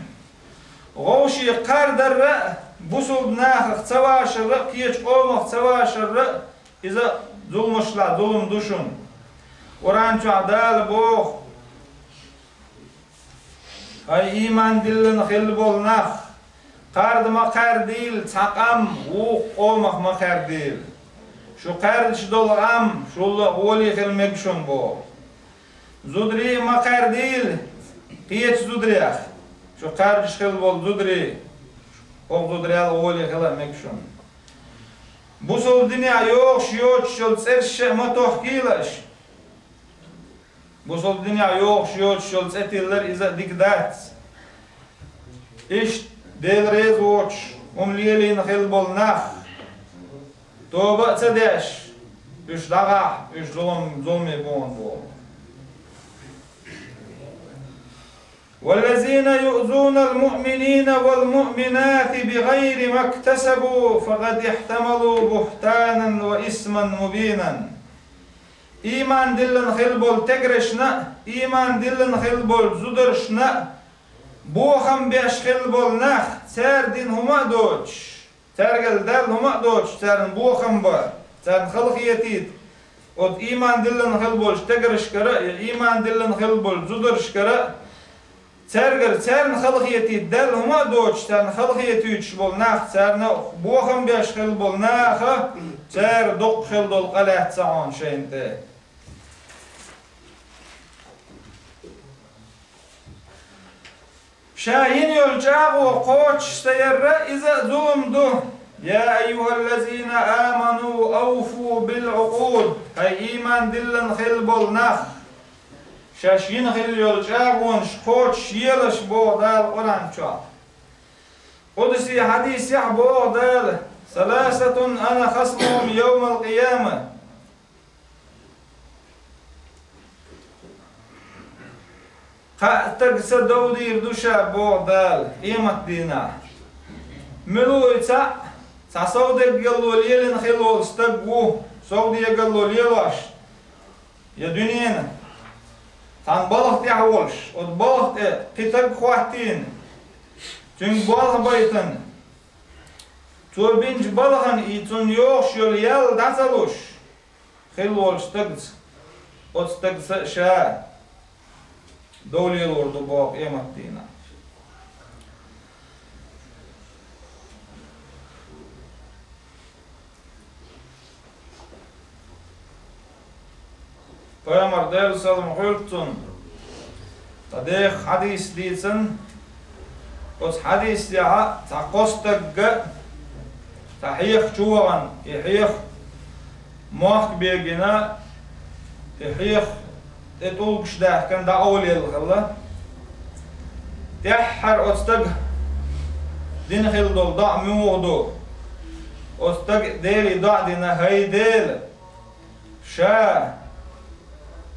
Вовши кхардарра, бусулба нахах ца вашарра, кхечу къомах ца вашарра, иза зуламашла зулам ду шуна. Къуръан чохь Дала боху: «Хьай, ийман диллина хилла болу нах, кхарда ма кхардийла цхьа къам вукху къомах ма кхардийла. Шу кхаьрдаш долу къам шул а гӀоле хила мега шуна», – боху. Зударий а ма кхардийла кхечу зударех, шу кхаьрдаш хилла болу зударий, хӀокху зударел а гӀоле хила а мега шуна. Бусулба динехь йогӀуш йоцуш йолу цӀераш а ма тохкийла аша. Бусулба динехь йогӀуш йоцуш йолу цӀе тиллар иза а дика дац. Иштта Дела реза воцуш хӀума лелийна хилла болу нах, тоба а ца деш, уьш дӀагӀахь, уьш зулам, зуламе бу хьуна боху. والذين يؤذون المؤمنين والمؤمنات بغير ما اكتسبوا فقد احتملوا بهتانا وإثما مبينا. Ийман диллина хилла болу тегаршна а, ийман диллина хилла болу зударшна а бохам беш хилла болу нах, цара дина хӀума а доцуш, цаьргара даьлла хӀума а доцуш, царна бохам бан, царна халахетийта, оцу ийман диллина хилла болчу тегаршкара а, я ийман диллина хилла болчу зударшкара а, цаьргара царна халахетийта даьлла хӀума а доцуш, царна халахетуьйтуш болу нах, царна бохам беш хилла болу наха, цара доккха хилла долу къа лаьцна хьуна шайна тӀе. Ша йина йолу чӀагӀо кхочуш ца ярра, иза а зулам ду. يا أيها الذين آمنوا أوفوا بالعقود. Хьай, ийман диллина хилла болу нах, шаьш йина хилла йолу чӀагӀонаш кхочуш елаш, боху Дала Къуръан чохь. Къудси хьадисехь боху Дала: ثلاثة أنا خصمهم يوم القيامة. Кхаа стагца довдийр ду ша, боху Дала, къематдийнахь. Мила ву и цхьаъ? Цхьа совдегалло лелина хилла волу стаг ву, совдегалло лелош, я дуьненан цхьана балха тӀехь волуш, оцу балха тӀе кхин стаг хӀоттийна, цуьнга болх байтина, цо бинчу балхана и цунна йогӀуш йолу ял дӀа ца луш, хилла волчу стагца, оцу стагца а ша дов лелор ду боху къематдийнахь. Пайхамар, Делан салам хуьлда цунна, цхьа деха хьадис дийцина, оцу хьадисехь цхьа кхо стагга цхьа хьеха чу вахана, и хьеха мохк бегина, и хьеха тӀе тӀулгаш даьхкина дӀакъовлаелла хилла. ТӀаьххьара оцу стага дина хилла долу доӀа муха ду? Оцу стага Деле доӀа дина: «ХӀай Дела, ша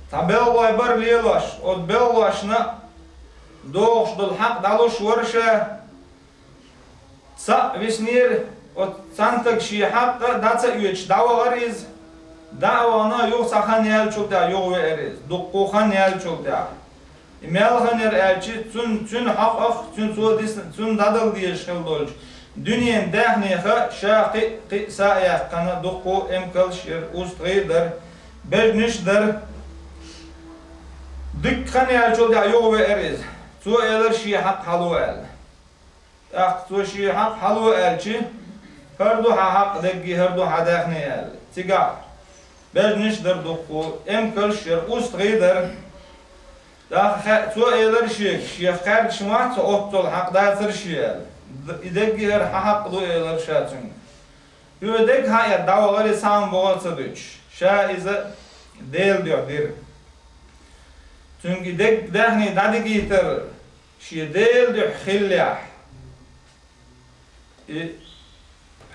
цхьа белхалой бара лелош, оцу белхалошна догӀуш долу хьакъ дӀалуш вара ша». Цхьаъ виснера, оцу цхьана стага шен хьакъ дӀа ца оьцуш, дӀавахара иза. ДӀа а вахана, юха цхьа хан яьллачул тӀаьхьа юхавеара иза, дуккха хан яьллачул тӀаьхьа. И мел хан яра аьлча, цуьнан, цуьнан хьокъах, цуьнан цо дисна, цуьнан дӀадала дезаш хилла долчу дуьненан даьхнех ша кхин а, кхин а са а яьккхина, дуккха эмкалш яра, устагӀий дара, бежнаш дара. Дуккха хан яьллачул тӀаьхьа юхавеара иза. Цо элира шен хьакъ хьало аьлла. ТӀаккха цо шен хьакъ хьало аьлча: «ХӀара ду хьан хьакъ дерриге, хӀара ду хьан даьхни», – аьлла. Цигахь бежнаш дара дуккха, эмкалш яра, устагӀий дара. ТӀаккха хаьа, цо элира шега: «Шех кхаьрдаш вац хьо, оццул хьакъ дацара шен», – аьлла. «Д-, и дерриге хӀара хьан хьакъ ду», – элира ша цуьнга. Хьоьга дерг хьаэцна дӀавахара, цхьамма бохо а ца дуьтуш, ша иза Делан дуьхьа дира. Цуьнга и дерг, даьхни дӀадигийтар шен Делан дуьхьа хиллехь, и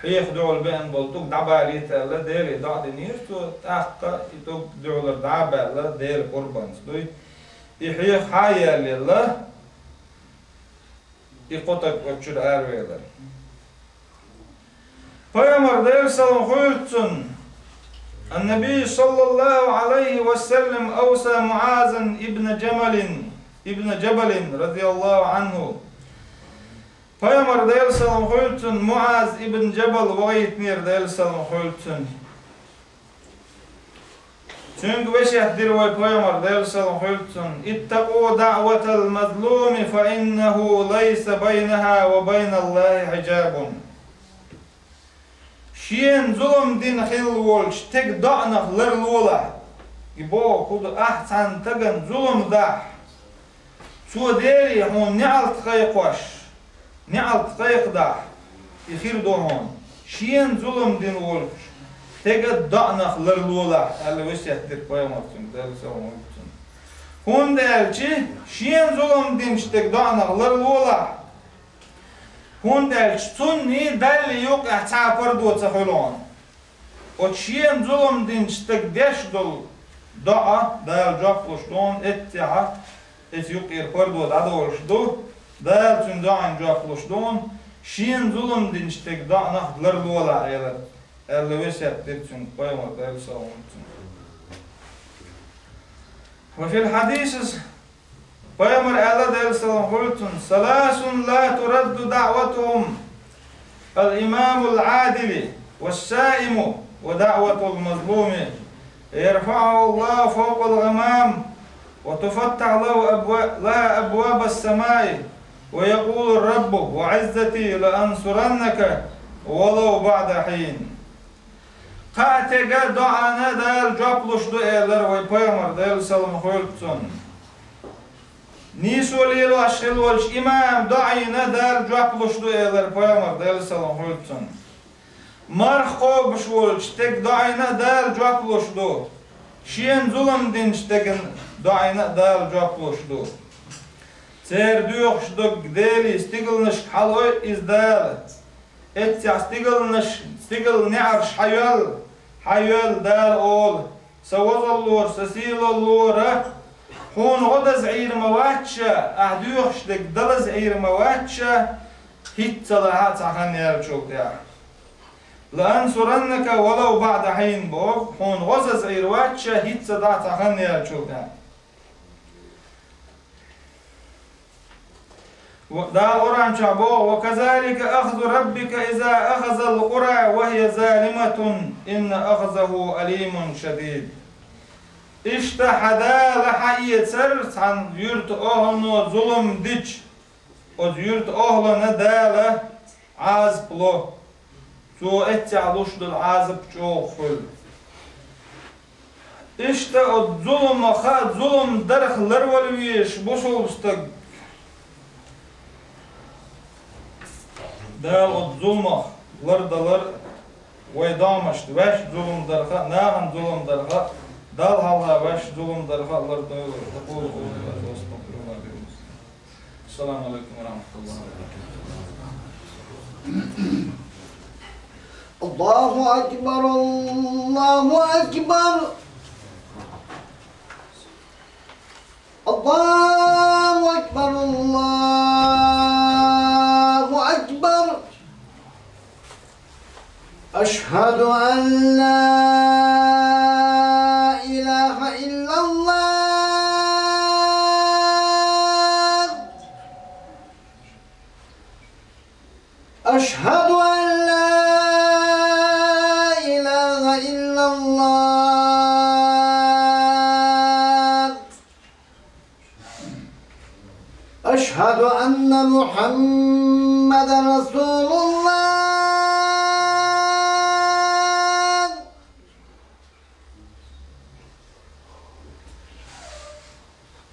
хьеха дуьхьал беана болу тӀулг дӀабалийта аьлла, Деле доӀа динера цо, тӀаккха и тӀулг дуьхьалара дӀа а баьлла, Делан къурбанца дуй. И хьеха хьа а яьлла, и кхо стаг оцу чуьра аравелира. Пайхамар, Делан салам хуьлда цунна, النبي صلى الله عليه وسلم أوصى معاذا ابن جمل، ابن جبل رضي الله عنه. Пайхамар, Делан салам хуьлда цунна, МуӀаз ибн Джабал вахийтинера, Делан салам хуьлда цунна. Цуьнга весет дира вай Пайхамар, Делан салам хуьлда цунна: اتقوا دعوة المظلوم فإنه ليس بينها وبين الله حجاب. Шена зулам дина хилла волчу стеган доӀанах ларлолахь. И боху хӀун ду, ахь цхьана стагана зулам дахь, цо Деле хьуна неӀалт кхайкхош, неӀалт кхайкхадахь, и хир ду хьуна. Шена зулам дина волчу стеган доӀанах ларлолахь, аьлла, весет дира Пайхамар цуьнга, Делан салам хуьлда цунна. ХӀунда аьлча шена зулам динчу стеган доӀанах ларлолахь, хӀунда аьлча цунний Далла юкъахь цхьа а пардо ца хуьлу хьуна. Оцу шена зулам динчу стага деш долу доӀа Дала жоп луш ду хьуна, эццехь а, эца юккъера пардо дӀадолуш ду, Дала цуьнан доӀина жоп луш ду хьуна, шена зулам динчу стеган доӀанах ларлолахь, аьлла, аьлла весет дира цуьнга Пайхамар, Делан салам хуьлда цунна. وفي الحديث Пайхамар аьлла, Делан салам хуьлда цунна: ثلاث لا ترد دعوتهم: الإمام العادل، والصائم، ودعوة المظلوم، يرفعه الله فوق الغمام، وتفتح له أبوا-، لها أبواب السماء، ويقول الرب وعزتي لأنصرنك ولو بعد حين. Кхаа стеган доӀана Дала жоп луш ду, элира вай Пайхамар, Делан салам хуьлда цунна. Нийсо лелош хилла волчу имаман доӀина Дала жоп луш ду, элира Пайхамар, Делан салам хуьлда цунна. Марха кхобуш волчу стеган доӀина Дала жоп луш ду. Шена зулам динчу стеган доӀина Дала жоп луш ду. Церан доьхуш дерг Деле стигалнашка хьалаойу иза Дала. Эццехь стигалнаш, стигалан неӀарш хьайоьллу, хьайоьллу, Дала олу: Сан возаллора, Сан сийлаллора, хьуна гӀо даза Ӏийр ма вац ша, ахь доьхуш дерг далаза Ӏийр ма вац ша, хӀинцца а цхьа хан яьллачул тӀаьхьа. لأنصرنك ولو بعد حين боху, хьуна гӀо даза Ӏийр вац ша, хӀинцца а цхьа хан яьллачул тӀаьхьа. Дала Къуръан чохь боху: وكذلك أخذ ربك إذا أخذ القرى وهي ظالمة إن أخذه أليم شديد. Иштта хьан Дала хьаэцар цхьана юьртан охӀлано зулам дича, оцу юьртан охӀлана Дала Ӏазап ло. Цо эццехь луш долу Ӏазап чӀогӀа хуьлу. Иштта оцу зуламах, зулам дарх ларвала везаш бусулба стаг. Дала оцу зуламах лардалар вай домашна ваьш зулам дарха, нахана зулам дарха, Далла хьалха ваьш зулам дарха лардойла. أقول قولي هذا وأستغفر الله لي ولكم. السلام عليكم ورحمة الله وبركاته. الله أكبر، الله أكبر، الله أكبر، الله أكبر. أشهد أن لا إله إلا الله. أشهد أن لا إله إلا الله. أشهد أن محمدا رسول الله.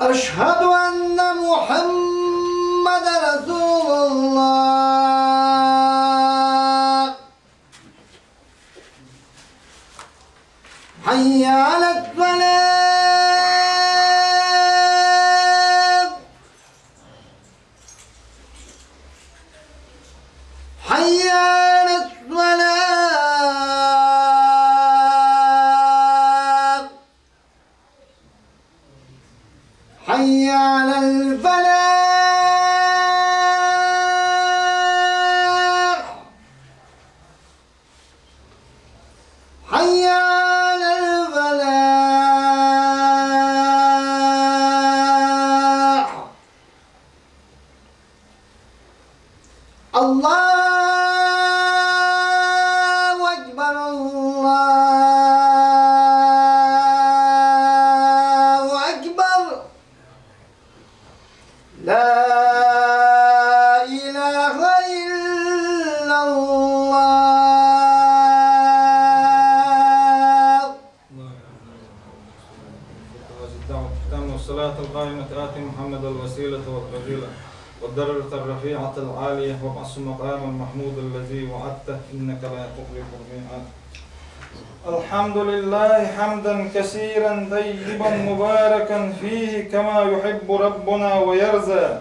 أشهد أن محمدا رسول الله. حي على الفلاح. حي على الصلاة. على الفلاح. حي على الفلاح. الله أكبر، الله أكبر. لا إله إلا الله. الدعوة التامة والصلاة القائمة آت محمد الوسيلة والفضيلة والدرجة الرفيعة العالية وابعثه مقاما محمودا الذي وعدته إنك لا تخلف الميعاد. الحمد لله حمدا كثيرا طيبا مباركا فيه كما يحب ربنا ويرضى.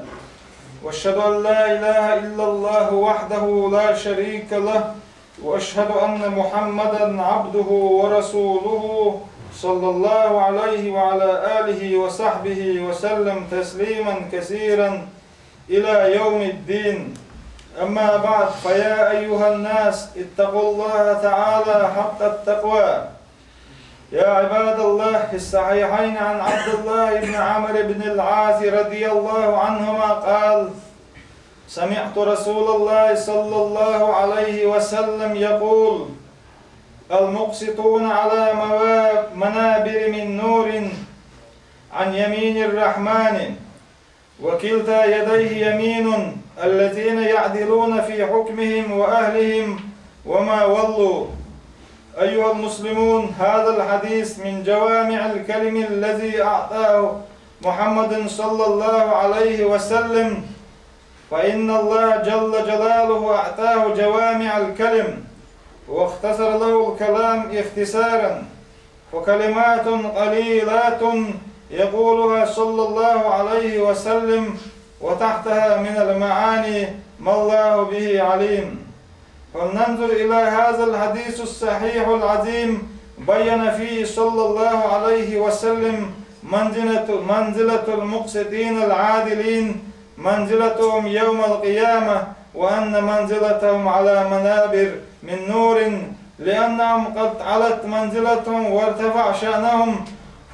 وأشهد أن لا إله إلا الله وحده لا شريك له، وأشهد أن محمدا عبده ورسوله، صلى الله عليه وعلى آله وصحبه وسلم تسليما كثيرا إلى يوم الدين. أما بعد، فيا أيها الناس، اتقوا الله تعالى حق التقوى. يا عباد الله، في الصحيحين عن عبد الله بن عمرو بن العاص رضي الله عنهما قال: سمعت رسول الله صلى الله عليه وسلم يقول: المقسطون على موا-، منابر من نور عن يمين الرحمن، وكلتا يديه يمين، الذين يعدلون في حكمهم وأهلهم وما ولوا. أيها المسلمون، هذا الحديث من جوامع الكلم الذي أعطاه محمد صلى الله عليه وسلم، فإن الله جل جلاله أعطاه جوامع الكلم، واختصر له الكلام اختصارا، فكلمات قليلات يقولها صلى الله عليه وسلم، وتحتها من المعاني ما الله به عليم. فلننظر إلى هذا الحديث الصحيح العظيم، بين فيه صلى الله عليه وسلم منزلة، منزلة المقسطين العادلين، منزلتهم يوم القيامة، وأن منزلتهم على منابر من نور، لأنهم قد علت منزلتهم وارتفع شأنهم،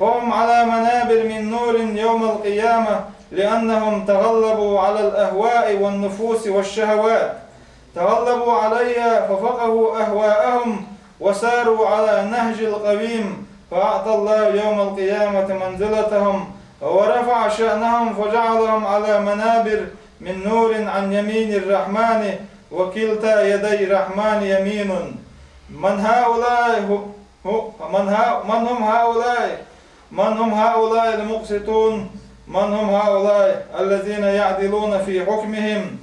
فهم على منابر من نور يوم القيامة، لأنهم تغلبوا على الأهواء والنفوس والشهوات، تغلبوا عليها ففقهوا أهواءهم وساروا على نهج القويم، فأعطى الله يوم القيامة منزلتهم ورفع شأنهم فجعلهم على منابر من نور عن يمين الرحمن، وكلتا يدي الرحمن يمين. من هؤلاء هو-، هو-، من ها-، من هم هؤلاء؟ من هم هؤلاء المقسطون؟ من هم هؤلاء الذين يعدلون في حكمهم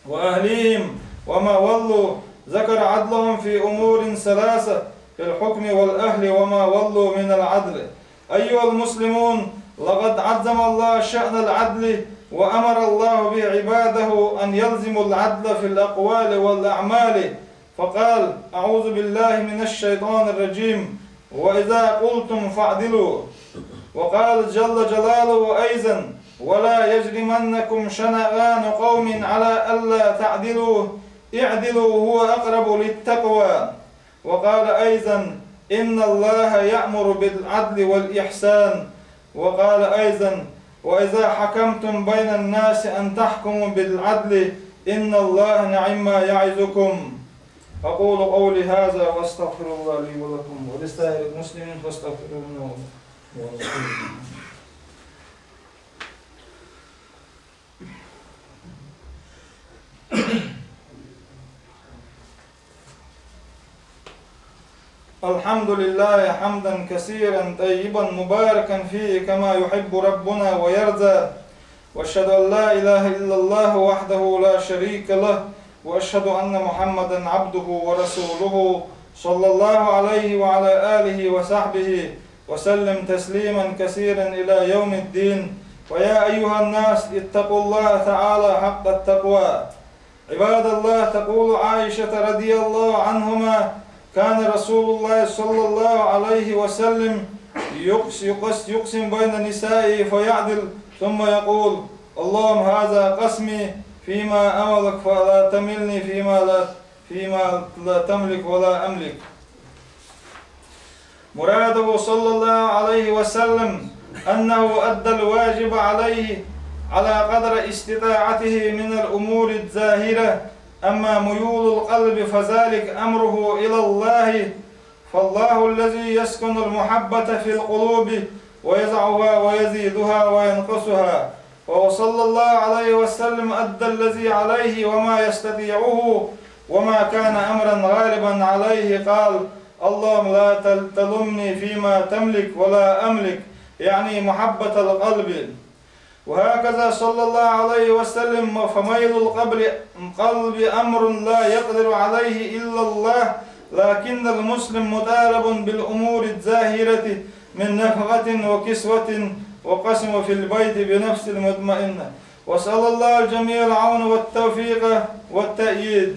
وأهليهم وما ولوا؟ ذكر عدلهم في أمور ثلاثة: في الحكم والأهل وما ولوا من العدل. أيها المسلمون، لقد عظم الله شأن العدل، وأمر الله به عباده أن يلزموا العدل في الأقوال والأعمال، فقال: أعوذ بالله من الشيطان الرجيم، وإذا قلتم فاعدلوا. وقال جل جلاله أيضا: ولا يجرمنكم شنآن قوم على ألا تعدلوا، اعدلوا هو أقرب للتقوى. وقال أيضا: إن الله يأمر بالعدل والإحسان. وقال أيضا: وإذا حكمتم بين الناس أن تحكموا بالعدل، إن الله نعما يعظكم. أقول قولي هذا وأستغفر الله لي ولكم ولسائر المسلمين فاستغفروه إنه هو الغفور الرحيم. الحمد لله حمدا كثيرا طيبا مباركا فيه كما يحب ربنا ويرضى. وأشهد أن لا إله إلا الله وحده لا شريك له، وأشهد أن محمدا عبده ورسوله، صلى الله عليه وعلى آله وصحبه وسلم تسليما كثيرا إلى يوم الدين. ويا أيها الناس، اتقوا الله تعالى حق التقوى. عباد الله، تقول عائشة رضي الله عنهما: كان رسول الله صلى الله عليه وسلم يقس-، يقس-، يقسم بين نسائه فيعدل، ثم يقول: اللهم هذا قسمي فيما أملك فلا تملني فيما لا، فيما لا تملك ولا أملك. مراده صلى الله عليه وسلم أنه أدى الواجب عليه على قدر استطاعته من الأمور الظاهرة، أما ميول القلب فذلك أمره إلى الله، فالله الذي يسكن المحبة في القلوب ويزعها ويزيدها وينقصها، وهو صلى الله عليه وسلم أدى الذي عليه وما يستطيعه، وما كان أمرا غالبا عليه قال: اللهم لا تل-، تلمني فيما تملك ولا أملك، يعني محبة القلب. وهكذا صلى الله عليه وسلم، فميل القبل، قلب أمر لا يقدر عليه إلا الله، لكن المسلم مطالب بالأمور الظاهرة من نفقة وكسوة وقسم في البيت بنفس المطمئنة. وأسأل الله الجميع العون والتوفيق والتأييد.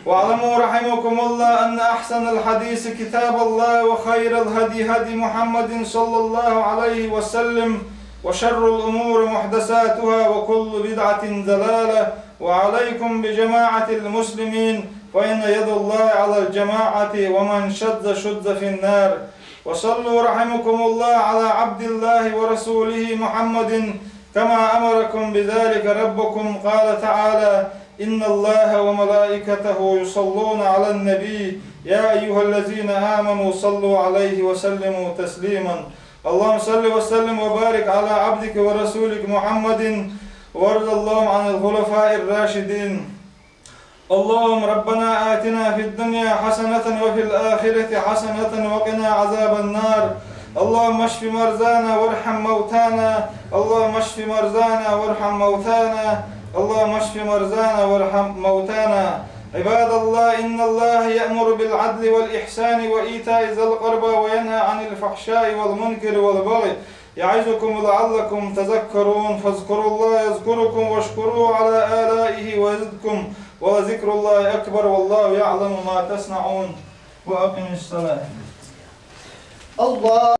واعلموا رحمكم الله أن أحسن الحديث كتاب الله وخير الهدي هدي محمد صلى الله عليه وسلم وشر الأمور محدثاتها وكل بدعة ضلالة وعليكم بجماعة المسلمين فإن يد الله على الجماعة ومن شذ شذ في النار. وصلوا رحمكم الله على عبد الله ورسوله محمد كما أمركم بذلك ربكم قال تعالى: إن الله وملائكته يصلون على النبي يا أيها الذين آمنوا صلوا عليه وسلموا تسليما. اللهم صل وسلم وبارك على عبدك ورسولك محمد وارض اللهم عن الخلفاء الراشدين. اللهم ربنا آتنا في الدنيا حسنة وفي الآخرة حسنة وقنا عذاب النار. اللهم اشف مرضانا وارحم موتانا. اللهم اشف مرضانا وارحم موتانا. اللهم اشف مرضانا وارحم موتانا. عباد الله، إن الله يأمر بالعدل والإحسان وإيتاء ذي القربى وينهى عن الفحشاء والمنكر والبغي يعظكم لعلكم تذكرون. فاذكروا الله يذكركم واشكروه على آلائه ويزدكم ولذكر الله أكبر والله يعلم ما تصنعون. وأقم الصلاة. الله